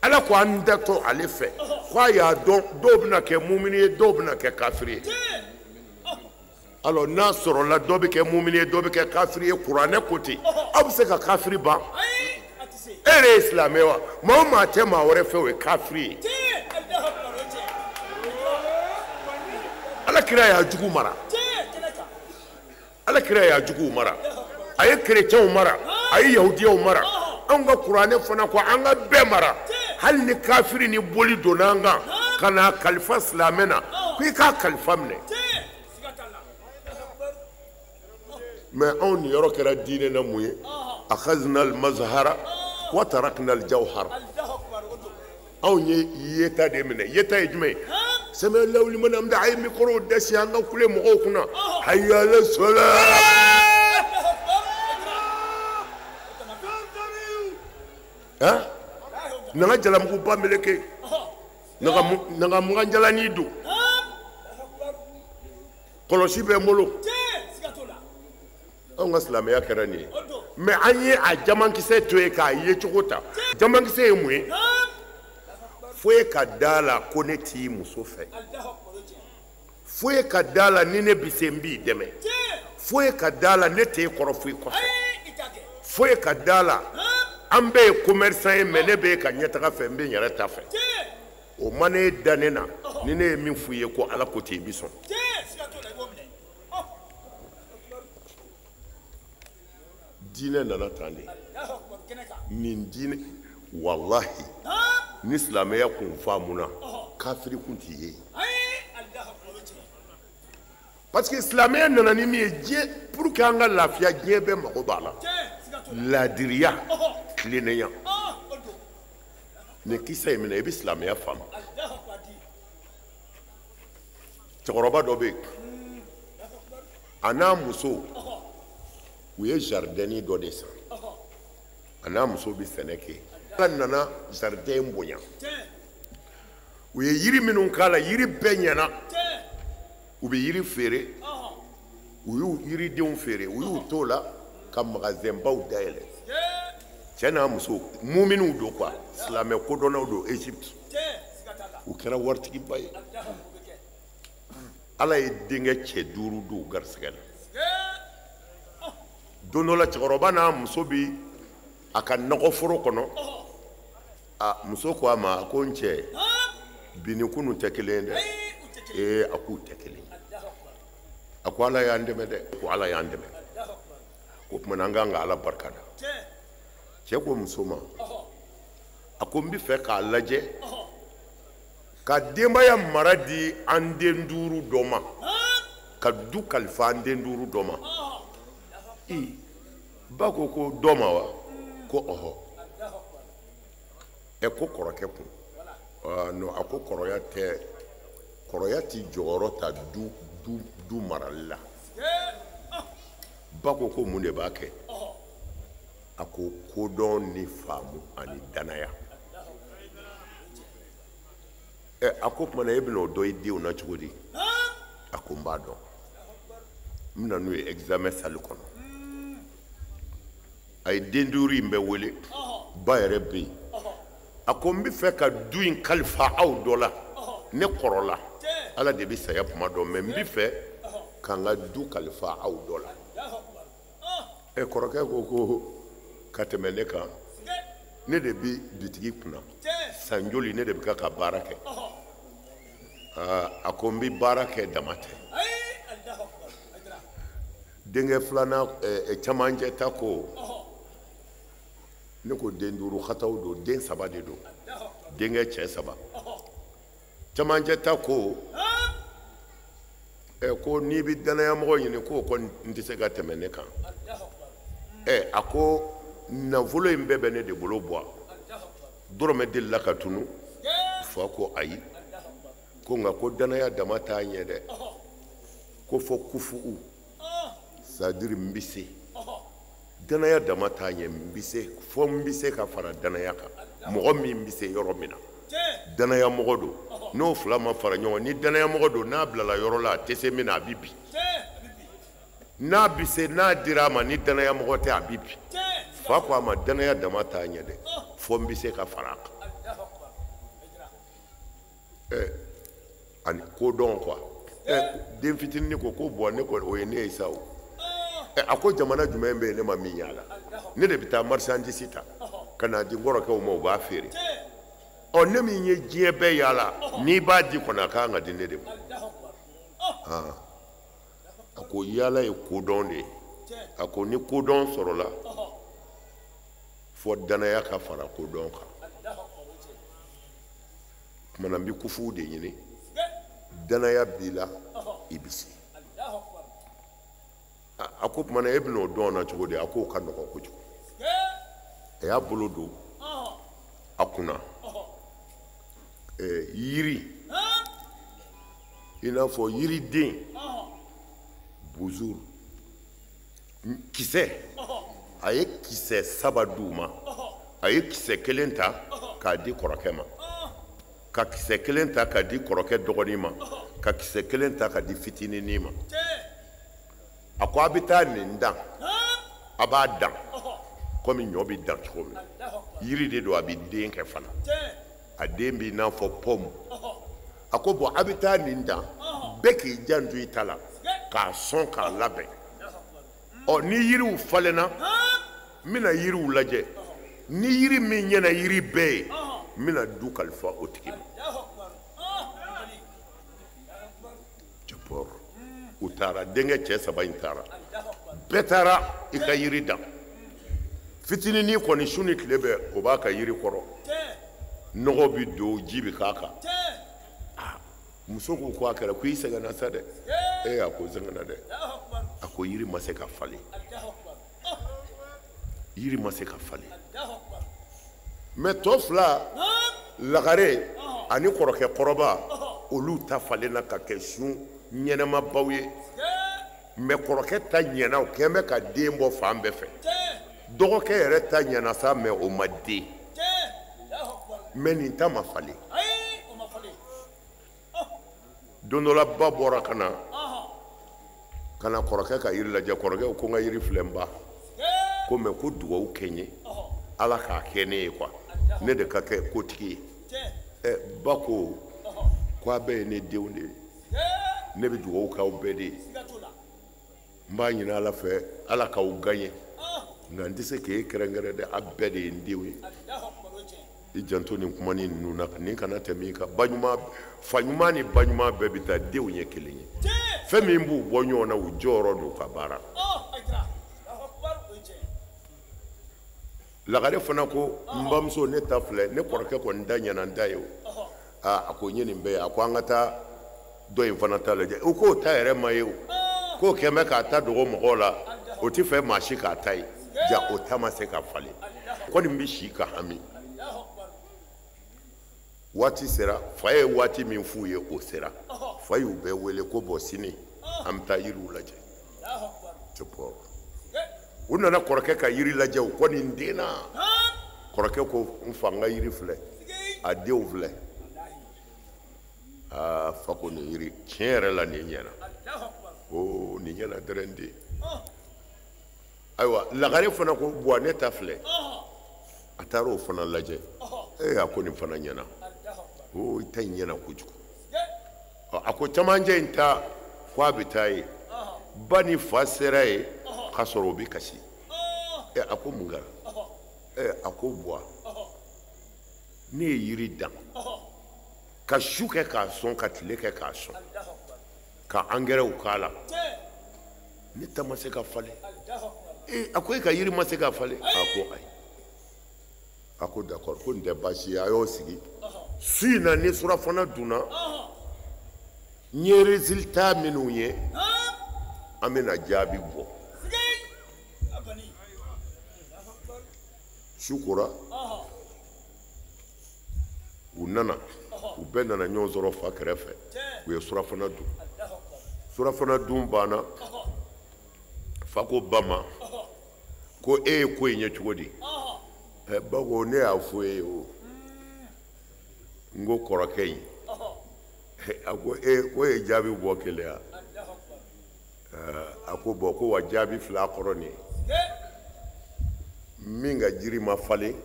Ala ko an datɔ ale fɛ, k'a y'a dɔn dɔw bɛna kɛ mumini ye, dɔw bɛna kɛ kafiri ye. Alors n'a sɔrɔla dɔ bɛ kɛ mumini ye, dɔ bɛ kɛ kafiri ye, kuranɛ ko ten, aw bɛ se ka kafiri ban? E yɛrɛ ye silamɛ wa? Maa o maa tɛ maa wɛrɛ fɛ, o ye kafiri ye. Ala kira y'a jugu mara, Ala kira y'a juguw mara, a ye kerecɛnw mara, a ye yahudiyaw mara. Anw ka kuranɛ fana ko an ka bɛɛ mara, hali ni kafiri ni boli donna an kan ka n'a kalifa silamɛ na, ko i k'a kalifa minɛ. Mais anw niyɔrɔ kɛra diinɛ na mun ye? Akhazna al-mazhara wa tarakna al-jawhara. Anw ye yeta de minɛ. Yeta ye jumɛn ye? Sami Allahu liman hamida, a ye mikoro dasi an ka kule mɔgɔw kunna, hayya ala sala. Han, na ka jalamuguba meleke, na ka mugan jalani don, kɔlɔsi bɛ n bolo. Anw ka silamɛya kɛra nin ye, mais an ye a jamankisɛ to yen k'a ye cogo ta. Jamankisɛ ye mun ye? Fo e ka da la ko ne t'i muso fɛ, fo e ka da la ni ne bɛ se n b'i dɛmɛ, fo e ka da la ne t'e kɔrɔ foyi kɔfɛ, fo e ka da la an bɛɛ ye commerçant ye, mais ne bɛ e ka ɲɛtaga fɛ, n bɛ n yɛrɛ ta fɛ. O ma ne da ne na, ni ne ye min f'i ye ko Ala ko ten, i bɛ sɔn. Diinɛ nana tan de. Nin diinɛ, walahi, ni silamɛya kun faamuna, kafiri kun t'i ye. Parce que silamɛya nana ni min ye diɲɛ, pour que an ka lafiya, diɲɛ bɛɛ mago b'a la. Laadiriya, tilennenya. Nin kisa in minɛ, i bɛ silamɛya faamu. Cɛkɔrɔba dɔ bɛ yen, a n'a muso, u ye jardin dɔ de san. A n'a muso bɛ sɛnɛ kɛ. Ala nana jardin bonya. U ye yiri minnu k'a la, yiri bɛɛ ɲɛna. U bɛ yiri feere, u y'u yiridenw feere, u y'u t'o la ka magasinbaw dayɛlɛ. Cɛ n'a muso muminiw don quoi, silamɛ kodɔnnaw don Égypte. U kɛra waritigiba ye. Ala ye denkɛ cɛ 5 d'u garisɛgɛ la. Don dɔ la, cɛkɔrɔba n'a muso bi a ka nakɔforo kɔnɔ. A muso ko a ma, a ko n cɛ, bi ni kunun tɛ kelen ye dɛ. Ee, a k'u tɛ kelen ye. A ko Ala y'an dɛmɛ dɛ. Ko Ala y'an dɛmɛ. Ko tuma na an kan ka Ala barika da. Cɛ ko muso ma, a ko n bɛ fɛ k'a lajɛ ka denbaya mara di an den 5 dɔ ma, ka du kalifa an den 5 dɔ ma. Ee, ba ko ko dɔ ma wa? Ko ɔhɔ. Ɛ, ko kɔrɔkɛ kun. Aa, non, a ko kɔrɔya tɛ, kɔrɔya ti jɔyɔrɔ ta du marali la. Ba ko ko mun de b'a kɛ? A ko kodɔn ni faamu ani danaya. Ɛ, a ko tuma na e bɛna o dɔn i denw na cogo di? A ko n b'a dɔn. N bɛna n'u ye examen salle kɔnɔ. A ye den 5 in bɛɛ wele, ba yɛrɛ bɛ yen. A ko n bɛ fɛ ka du in kalifa aw dɔ la, ne kɔrɔla, Ala de bɛ saya kuma dɔn, mais n bɛ fɛ ka n ka du kalifa aw dɔ la. Ɛ, kɔrɔkɛ ko ko ka tɛmɛ ne kan, ne de bɛ bitigi kunna, san joli ne de bɛ ka baara kɛ. Aa, a ko n bɛ baara kɛ dama tɛ. Denkɛ filanan, camancɛ ta ko, ne ko den 5 xataw don, den 3 de don, denkɛ cɛ 3. Camancɛ ta ko, ɛ, ko n'i bɛ danayamɔgɔ ɲini, k'o kɔni n tɛ se ka tɛmɛ ne kan. Ɛ, a ko nafolo in bɛɛ bɛ ne de bolo bɔ. Dɔrɔmɛ delila ka tunu. Fa ko ayi. Ko nka ko danaya dama t'a ɲɛ dɛ. Ko fɔ kufu. C'est-à-dire n bɛ se. Danaya dama t'a ɲɛ, n bɛ se, fɔ n bɛ se ka fara danaya kan. Mɔgɔ min bɛ se yɔrɔ min na. Danaya mɔgɔ don. N'o fila ma fara ɲɔgɔn, ni danaya mɔgɔ don, n'a bilala yɔrɔ la, a tɛ se min na, a bɛ bin. N'a bɛ se, n'a dira a ma, ni danaya mɔgɔ tɛ, a bɛ bin. Fa ko a ma, danaya dama t'a ɲɛ dɛ, fɔ n bɛ se ka fara a kan. Ɛ, ani kodɔn quoi. Ɛ, den fitinin ko ko bɔn, ne ko o ye ne ye sa o. Ɛ, a ko jamana jumɛn bɛ yen ne ma min y'a la? Ne de bɛ taa marchandise ta ka n'a di n kɔrɔkɛw ma, u b'a feere. Ɔ, ne min ye diɲɛ bɛɛ yaala, n'i b'a di kɔni, a kan ka di ne de ma. Aa, a ko yaala ye kodɔn de ye. A ko ni kodɔn sɔrɔla, fɔ danaya ka fara kodɔn kan. Tuma na n bɛ kufuw de ɲini. Danaya b'i la, i bɛ se. A ko tuma na e bɛna o dɔn na cogo di? A k'o ka nɔgɔn kojugu. A y'a bolo don a kunna. Ɛ, yiri, i n'a fɔ yiriden, buzuru, kisɛ. A ye kisɛ 3 d'u ma. A ye kisɛ 1 ta k'a di kɔrɔkɛ ma, ka kisɛ 1 ta k'a di kɔrɔkɛ dɔgɔnin ma, ka kisɛ 1 ta k'a di fitininin ma. A ko a bɛ taa nin dan. A b'a dan komi ɲɔ bɛ dan cogo min, yiri de don, a bɛ den kɛ fana, a den b'i n'a fɔ pɔmu. A ko bɔn a bɛ taa nin dan, bɛɛ k'i janto i ta la k'a sɔn k'a labɛn. Ɔ ni yiriw falenna, n bɛna yiriw lajɛ, ni yiri min ɲɛna yiri bɛɛ ye, n bɛna du kalifa o tigi ma. U taara, denkɛ cɛ saba in taara, bɛɛ taara i ka yiri dan. Fitininin kɔni su ni tile bɛɛ o b'a ka yiri kɔrɔ, nɔgɔ bɛ don, ji bɛ k'a kan. Muso ko ko a kɛra ko i sɛgɛnna sa dɛ. Ee a ko n sɛgɛnna dɛ. A ko yiri ma se ka falen, yiri ma se ka falen. Mɛ tɔ fila, lagare ani kɔrɔkɛ kɔrɔba, olu ta falenna ka kɛ sun ɲɛnɛmabaw ye. Mɛ kɔrɔkɛ ta ɲɛna, o kɛn bɛ ka den bɔ fan bɛɛ fɛ. Dɔgɔkɛ yɛrɛ ta ɲɛna sa, mɛ o ma den. Mɛ nin ta ma falen. Don dɔ la ba bɔra ka na kɔrɔkɛ ka yiri lajɛ. Kɔrɔkɛ ko n ka yiri filɛ n ba, ko mɛ ko dugawu kɛ n ye, Ala k'a kɛ ne ye quoi, ne de ka kɛ kotigi ye. Ɛ ba ko ko a bɛɛ ye ne denw de ye, ne bɛ dugawu k'aw bɛɛ de ye, n b'a ɲini Ala fɛ Ala k'aw gaɲɛ, nka n tɛ se k'e kɛrɛnkɛrɛn dɛ, a bɛɛ de ye n denw ye. I janto nin kumanin ninnu na, nin kana tɛmɛ i kan. Ba ɲuman, fa ɲuman ni ba ɲuman bɛɛ bɛ taa, denw ye kelen ye. Fɛn min b'u bɔ ɲɔgɔn na, u jɔyɔrɔ n'u ka baara. Lagare fana ko n bamuso ne ta filɛ, ne kɔrɔkɛ kɔni da ɲɛna n ta ye o. Aa a ko n ye nin bɛɛ ye, a ko an ka taa dɔ in fana ta lajɛ. U k'o ta yɛrɛ ma ye o, k'o kɛn bɛ k'a ta dogo mɔgɔw la, o tɛ fɛ maa si k'a ta ye, ja o ta ma se ka falen. Kɔni bɛ si ka hami. Waati sera, fa ye waati min f'u ye o sera. Fa y'u bɛɛ wele ko bɔn sini an bɛ taa yiriw lajɛ. U nana kɔrɔkɛ ka yiri lajɛ, u kɔni denna. Kɔrɔkɛ ko n fa, n ka yiri filɛ, a denw filɛ. Aa fa ko nin yiri tiɲɛ yɛrɛ la nin ɲɛna, oo nin ɲɛna dɛrɛ n den. Ayiwa lagare fana ko buwa ne ta filɛ, a taara o fana lajɛ. Ee a ko nin fana ɲɛna, oo i ta in ɲɛna kojugu. A ko camancɛ in ta ko a bɛ taa ye. Ba ni fa sera yen k'a sɔrɔ o bɛ kasi. Ɛ a ko mun kɛra? Ɛ a ko buwa ne ye yiri dan ka su kɛ k'a sɔn, ka tile kɛ k'a sɔn, ka angɛrɛw k'a la, ne ta ma se ka falen. Ee a ko e ka yiri ma se ka falen? A ko ayi. A ko d'accord, ko nin tɛ baasi ye, a y'o sigi. Su in na ni surafana dunna, n ye résultat minnu ye, an bɛna jaabi bɔ. Su kora, u nana, u bɛɛ nana ɲɔgɔn sɔrɔ fa kɛrɛfɛ, u ye surafana dun. Surafana dun banna, fa ko ba ma ko e ye ko in ye cogo di? Ba ko ne y'a fɔ e ye o, n ko kɔrɔkɛ in. A ko e ko ye jaabi bɔ kelen ya? A ko bɔn ko wa jaabi fila kɔrɔ nin ye, min ka jiri ma falen,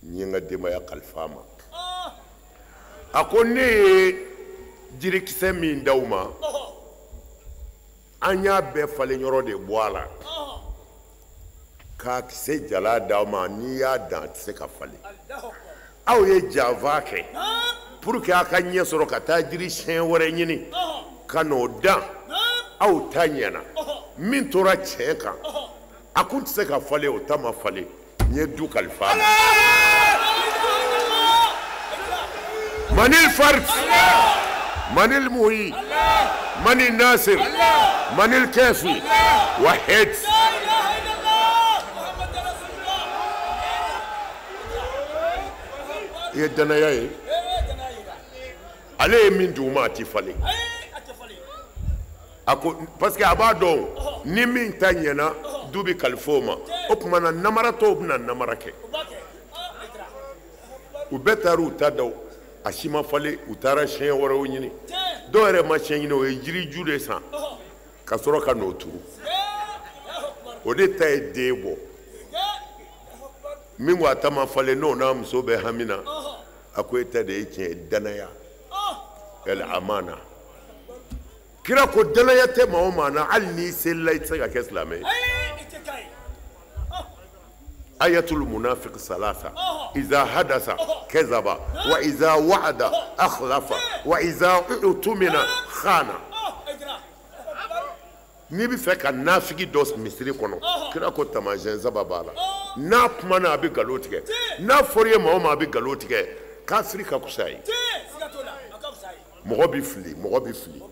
n ye n ka denbaya kalifa a ma. A ko ne ye jirikisɛ min d'aw ma, an y'a bɛɛ falen yɔrɔ de bɔ a la k'a kisɛ jala d'aw ma, n'i y'a dan a tɛ se ka falen. Aw ye janfa kɛ pour que a ka ɲɛ sɔrɔ ka taa jiri siɲɛ wɛrɛ ɲini ka n'o dan, aw ta ɲɛna. Min tora tiɲɛ kan, a kun tɛ se ka falen, o ta ma falen, n ye du kalifa a ma. Manil Fard, Manil Muhi, Manil Nasir, Manil Kafi, Wahid. I ye danaya ye, ale ye min d'u ma a ti falen. A ko parce que a b'a dɔn ni min ta ɲɛna du bɛ kalifa o ma, o tuma na namaratɔw bɛna namara kɛ. U bɛɛ taara u ta da, a si ma falen, u taara siɲɛ wɛrɛw ɲini. Dɔw yɛrɛ ma siɲɛ ɲini, o ye jiriju de san ka sɔrɔ ka n'o turu. O de ta ye den bɔ. Min ko a ta ma falen n'o n'a muso bɛ hami na, a ko e ta de ye tiɲɛ ye, danaya. El amana. Kira ko danaya tɛ maa o maa na, hali n'i selila i tɛ se ka kɛ silamɛ ye. Ayatul munafiq salasa iza hadasa kezaba wa iza wa'ada akhlafa wa iza utumina khana. N'i bɛ fɛ ka nafigi dɔ misiri kɔnɔ, kira ko taamasiyɛn saba b'a la. N'a kumana a bɛ nkalon tigɛ, n'a fɔra i ye maa o maa a bɛ nkalon tigɛ, kafiri ka fisa ye. Mɔgɔ bɛ fili, mɔgɔ bɛ fili,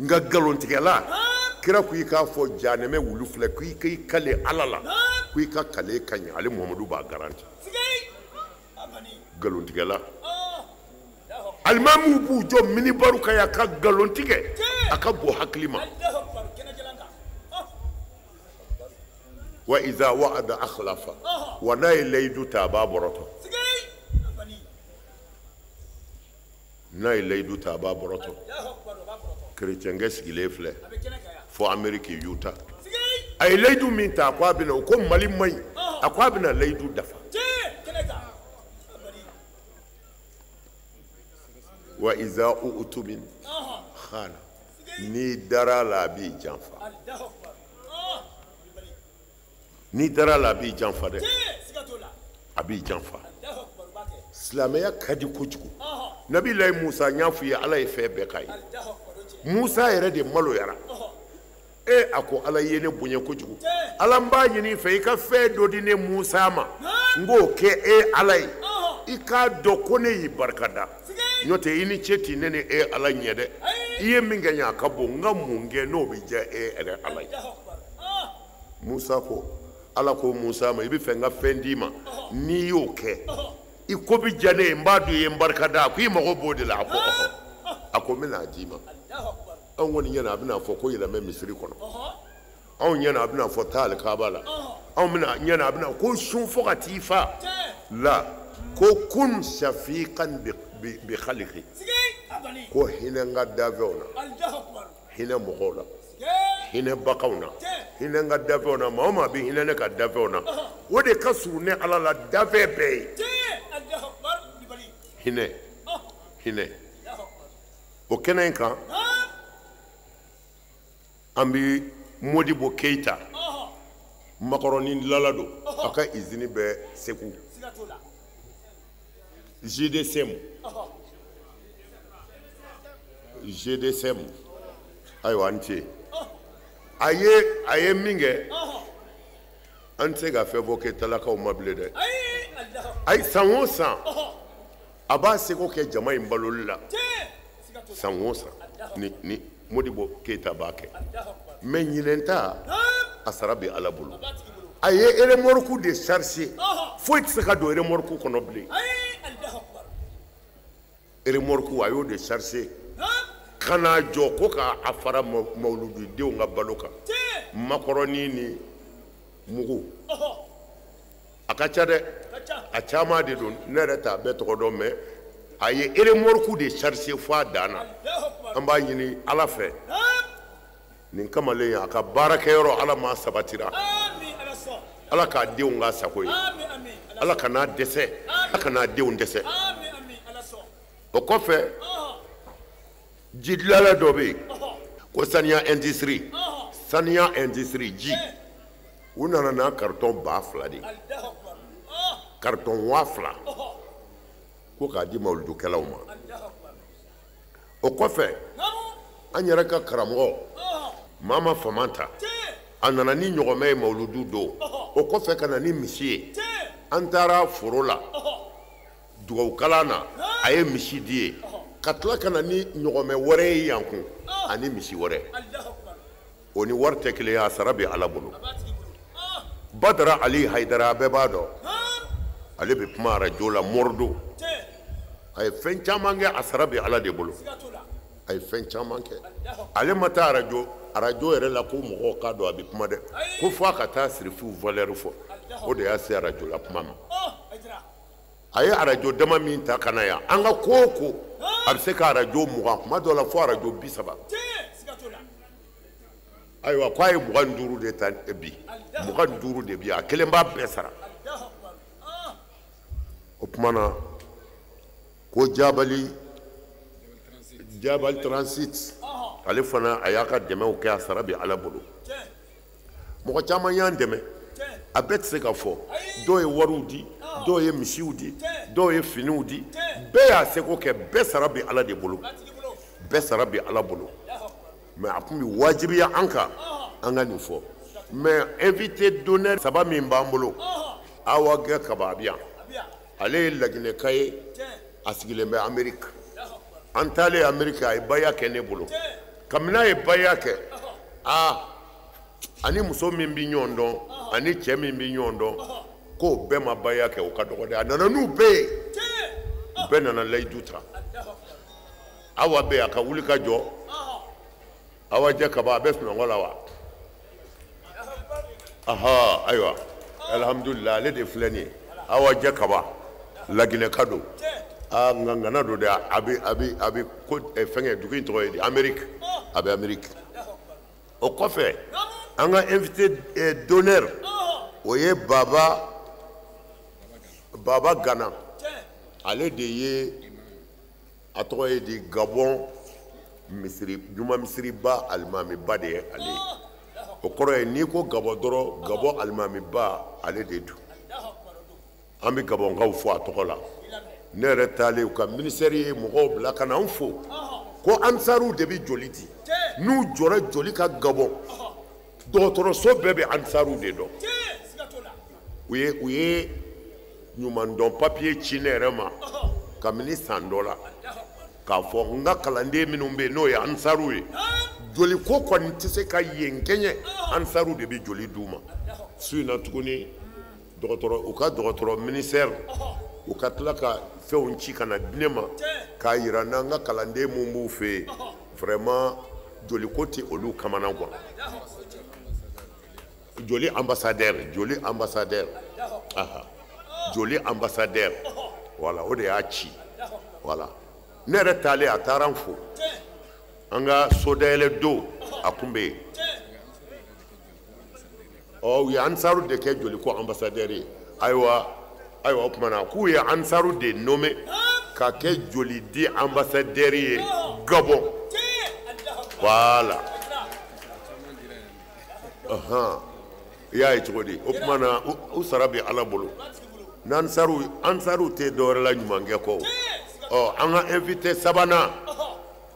nka nkalontigɛla, kira ko i k'a fɔ janɛmɛ wulu filɛ, ko i k'i kale Ala la, ko i ka kale ka ɲɛ, ale Muhamadu b'a garanti. Nkalontigɛla, alimamiw b'u jɔ minibaru kan yan ka nkalon tigɛ, a ka bon hakili ma. Wa iza wa'ada akhlafa, wa n'a ye layidu ta a b'a bɔrɔtɔ. N'a ye layidu ta a b'a bɔrɔtɔ. Kerecɛnkɛ sigilen filɛ fo Ameriki Utah. A ye layidu min ta a ko a bɛna, o ko Mali man ɲi, a ko a bɛna layidu dafa. Wa iza utumin khana, n'i dara a la a b'i janfa. N'i dara a la a b'i janfa dɛ, a b'i janfa. Silamɛya ka di kojugu. Nabilayi Musa, n y'a f'i ye, Ala ye fɛn bɛɛ k'a ye. Musa yɛrɛ de maloyara. E a ko Ala ye ne bonya kojugu, Ala n b'a ɲini i fɛ i ka fɛn dɔ di ne Musa ma, n k'o kɛ e Ala ye, i k'a dɔn ko ne y'i barika da. N'o tɛ i ni ce ti ne ni e Ala ɲɛ dɛ, i ye min kɛ ɲɛ a ka bon, n ka mun kɛ n'o bɛ diya e yɛrɛ Ala ye. Musa ko, Ala ko Musa ma, i bɛ fɛ n ka fɛn d'i ma, n'i y'o kɛ i ko bɛ diya ne ye, n b'a dɔn i ye n barika da. A ko i mago b'o de la. A ko ɔhɔ. A ko n bɛna d'i ma. Anw kɔni ɲɛna a bɛna fɔ ko yɛlɛmɛ misiri kɔnɔ, anw ɲɛna a bɛna fɔ taa alikaba la, anw ɲɛna a bɛna ko sun fo ka t'i fa la, ko kun shafiqan bi khalqi, ko hinɛ n ka dafɛnw na, hinɛ mɔgɔw la, hinɛ baganw na, hinɛ n ka dafɛnw na. Maa o maa bɛ hinɛ ne ka dafɛnw na, o de ka surun ne Ala la dafɛn bɛɛ ye. Hinɛ, hinɛ. O kɛnɛ in kan, an bɛ Modibo Keyita, makɔrɔni dilanla don, a ka izini bɛ Segu, GDCM, GDCM. Ayiwa, an ce. A ye min kɛ, an tɛ se ka fɛn fɔ Keyitalakaw ma bilen dɛ. Ayi, san o san a b'a seko kɛ jama in baloli la, san o san ni Modibo Keyita b'a kɛ. Mais ɲinɛn ta a sara bɛ Ala bolo. A ye remorque de chargé, foyi tɛ se ka don remorque kɔnɔ bilen. Remorque a y'o de chargé ka n'a jɔ ko k'a fara mawulududenw ka balo kan, makɔrɔni ni mugu. A ka ca dɛ, a caman de don, ne yɛrɛ t'a bɛɛ tɔgɔ dɔn, mais a ye remorque de chargé fo a dan na. An b'a ɲini Ala fɛ, nin kamalen a ka baarakɛyɔrɔ Ala m'a sabatira, Ala k'a denw k'a sago ye, Ala kan'a dɛsɛ, Ala kan'a denw dɛsɛ. O kɔfɛ, jidilala dɔ bɛ yen ko saniya industrie, saniya industrie ji, u nana n'a carton 2000 de ye, carton 2000, ko k'a di mawuludukɛlaw ma. O kɔfɛ, an yɛrɛ ka karamɔgɔ Mama Famanta, a nana ni ɲɔgɔmɛ ye mawuludu don. O kɔfɛ ka na ni misi ye, an taara foro la dugawukalan na, a ye misi di ye, ka tila ka na ni ɲɔgɔmɛ wɛrɛ ye yan kun ani misi wɛrɛ. O ni wari tɛ kelen ye, a sara bɛ Ala bolo. Badara Ali Hayidara, a bɛɛ b'a dɔn, ale bɛ kuma arajo la Morido. A ye fɛn caman kɛ, a sara bɛ Ala de bolo. A ye fɛn caman kɛ, ale ma taa arajo yɛrɛ la ko mɔgɔw k'a dɔn a bɛ kuma dɛ, ko fo a ka taa sirifiw valeur fɔ, o de y'a se arajo la kuma ma. A ye arajo dama min ta ka na yan, an ka ko o ko a bɛ se ka arajo 20, kuma dɔw la fo arajo 30. Ayiwa k'a ye 25 de ta bi, 25 de bi yan, a kelen b'a bɛɛ sara. O tuma na ko Jabali Transit, ale fana a y'a ka dɛmɛw kɛ, a sara bɛ Ala bolo. Mɔgɔ caman y'an dɛmɛ, a bɛɛ tɛ se ka fɔ. Dɔw ye wariw di, dɔw ye misiw di, dɔw ye finiw di, bɛɛ y'a seko kɛ, bɛɛ sara bɛ Ala de bolo, bɛɛ sara bɛ Ala bolo. Mais a tun bɛ wajibiya an kan an ka nin fɔ. Mais invité d'honneur saba min b'an bolo, Awa Gɛ Kaba a bɛ yan, ale ye Laginɛka ye, a sigilen bɛ Amérique. An taalen Amérique a ye baya kɛ ne bolo. Kabini a ye baya kɛ, aa ani muso min bɛ ɲɔgɔn dɔn ani cɛ min bɛ ɲɔgɔn dɔn, k'o bɛɛ ma baya kɛ, o ka dɔgɔ dɛ. A nana n'u bɛɛ ye, u bɛɛ nana layidu ta. Awa bɛ a ka wuli ka jɔ. Awa Jɛ Kaba a bɛ sunɔgɔ la wa? Aha, ayiwa, alhamdulillah, ale de filɛ nin ye. Awa Jɛ Kaba, Laginɛka don. Aa, nka ŋana don dɛ, a bɛ ko fɛngɛ dugu in tɔgɔ ye di, Amérique, a bɛ Amérique. O kɔfɛ, an ka invité d'honneur, o ye Baba Gana. Ale de ye, a tɔgɔ ye di, Gabon misiri, juma misiriba alimamiba de ye ale ye. O kɔrɔ ye n'i ko Gabon dɔrɔn, Gabon alimamiba ale de don. An bɛ Gabɔnkaw fo a tɔgɔ la. Ne yɛrɛ taalen u ka ministère ye mɔgɔw bila ka na an fo ko ansaruw de bɛ joli di, n'u jɔra joli ka Gabɔn dɔgɔtɔrɔso bɛɛ bɛ ansaruw de dɔn. U ye ɲumandɔn papiye ci ne yɛrɛ ma kabini san dɔ la, k'a fɔ n ka kalanden minnu bɛ yen n'o ye ansaruw ye, joliko kɔni tɛ se ka yen kɛɲɛ, ansaruw de bɛ joli d'u ma. Su in na tuguni, dɔgɔtɔrɔ u ka dɔgɔtɔrɔ ministère u ka tila ka fɛnw ci ka na di ne ma k'a yira n'an ka kalanden mun b'u fɛ yen, vraiment joliko tɛ olu kamana gan. Joli ambassadeur, joli ambassadeur, aha, joli ambassadeur, voilà, o de y'a ci, voilà. Ne yɛrɛ taalen a taara n fo, an ka sodayɛlɛ don a kun bɛ yen. Ɔ, u ye ansaru de kɛ joliko ambassadeur ye. Ayiwa, o tuma na k'u ye ansaru de nommé ka kɛ joli di ambassadeur ye Gabon. Voilà. I y'a ye cogo di? O tuma na u sara bɛ Ala bolo. N'ansaru ansaru tɛ dɔwɛrɛ la ɲumankɛ kɔ. Ɔ, an ka invité sabanan,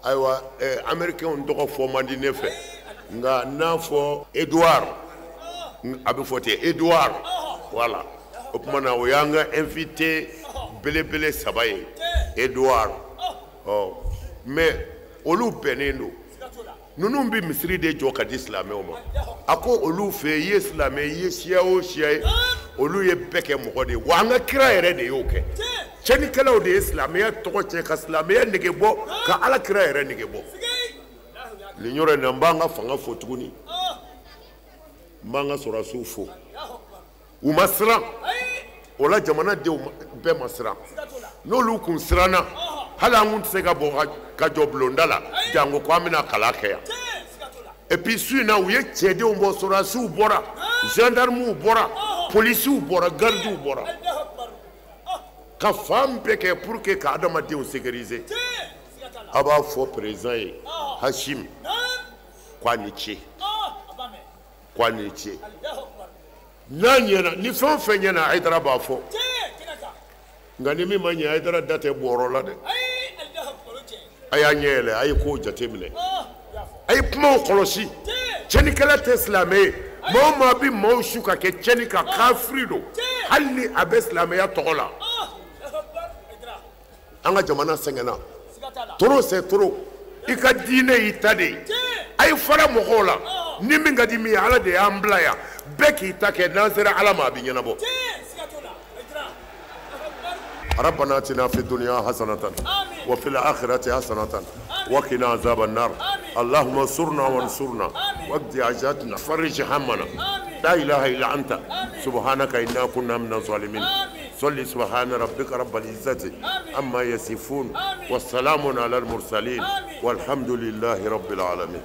ayiwa, américain tɔgɔ fɔ man di ne fɛ, nka n'a fɔ Edouard, a bɛ fɔ ten Edouard, voilà. O tuma na o y'an ka invité belebele saba ye, Edouard. Ɔ, mais olu bɛnnen don. Ninnu bɛ misiri de jɔ ka di silamɛw ma. A ko olu fɛ i ye silamɛ, i ye siya o siya ye, olu ye bɛɛ kɛ mɔgɔ de ye. Wa an ka kira yɛrɛ de y'o kɛ. Tiɲɛnikɛlaw de ye silamɛya tɔgɔ tiɲɛ, ka silamɛya nege bɔ, ka Ala kira yɛrɛ nege bɔ. Nin yɔrɔ in na n b'an ka fanga fo tuguni, n b'an ka sɔrɔdasiw fo. U ma siran, o la jamanadenw bɛɛ ma siran. N'olu kun siranna, hali an kun tɛ se ka bɔ ka jɔ bulonda la, jango ko an bɛna kalan kɛ yan. Et puis su in na u ye cɛdenw bɔ, sɔrɔdasiw bɔra, gendarmew bɔra, polisiw bɔra, gardiw bɔra, ka fan bɛɛ kɛ pour que ka adamadenw sécuriser. A b'a fɔ président ye, Hashim, k'a ni ce, k'a ni ce. N'a ɲɛna, ni fɛn o fɛn ɲɛna, Hayidara b'a fɔ. Nka ni min ma ɲɛ, Hayidara da tɛ bɔrɔ la dɛ. A y'a ɲɛ yɛlɛ, a ye kow jateminɛ, a ye kumaw kɔlɔsi. Tiɲɛnikɛla tɛ silamɛ ye. Maa o maa bɛ maaw su ka kɛ tiɲɛni kan, kafiri don, hali ni a bɛ silamɛya tɔgɔ la. An ka jamana sɛgɛnna trop, c'est trop. I ka diinɛ y'i ta de ye. A ye fara mɔgɔw la, ni min ka di min ye, Ala de y'an bila yan. Bɛɛ k'i ta kɛ, n'an sera Ala ma a bɛ ɲɛnabɔ. ربنا اتنا في الدنيا حسنة وفي الآخرة حسنة وقنا عذاب النار. اللهم انصرنا وانصرنا واقض حاجاتنا، فرج همنا. لا إله إلا أنت، سبحانك إنا كنا من الظالمين. صل سبحان ربك رب العزة عما يصفون، والسلام على المرسلين، والحمد لله رب العالمين.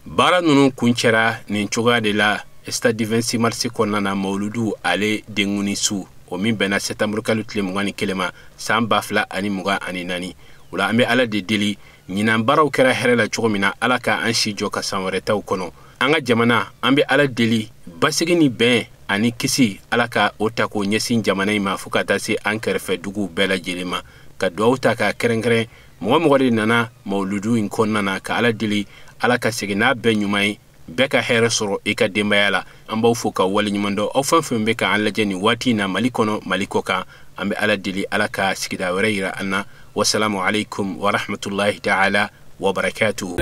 Baara ninnu kuncɛra nin cogoya de la stade du 26 mars kɔnɔna na, mawuludu ale denkuni su, o min bɛnna septembre kalo tile 21 ma san 2024. O la an bɛ Ala de deli, ɲinan baaraw kɛra hɛrɛ la cogo min na, Ala ka an si jɔ ka san wɛrɛ taw kɔnɔ. An ka jamana, an bɛ Ala deli basigi ni bɛn ani kisi, Ala ka o ta k'o ɲɛsin jamana in ma fo ka taa se an kɛrɛfɛ duguw bɛɛ lajɛlen ma. Ka duwawu ta k'a kɛrɛnkɛrɛn mɔgɔ mɔgɔ de nana mawuludu in kɔnɔna na, ka Ala deli Ala ka segin n'a bɛɛ ɲuman ye, bɛɛ ka hɛrɛ sɔrɔ i ka denbaya la. An b'aw fo ka waleɲuman dɔn, aw fɛn fɛn bɛ k'an lajɛ nin waati in na Mali kɔnɔ, Mali kɔ kan. An bɛ Ala deli Ala ka sigida wɛrɛ yira an na. Wasalamu alaikum wa rahmatullahi ta'ala wa barakatuhu.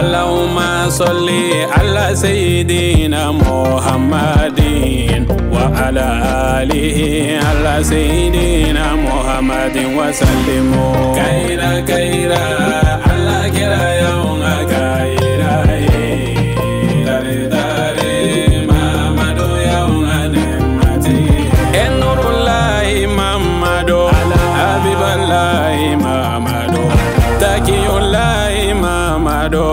Allahumma salli ala sayyidina Muhammadin wa ala alihi ala sayyidina Muhammadin wa sallimu. Kaira kaira Allah kira yaun kaira tare tare Mamadu yaun anemati Enurullahi Mamadu Habiballahi Mamadu Takiyullahi Mamadu.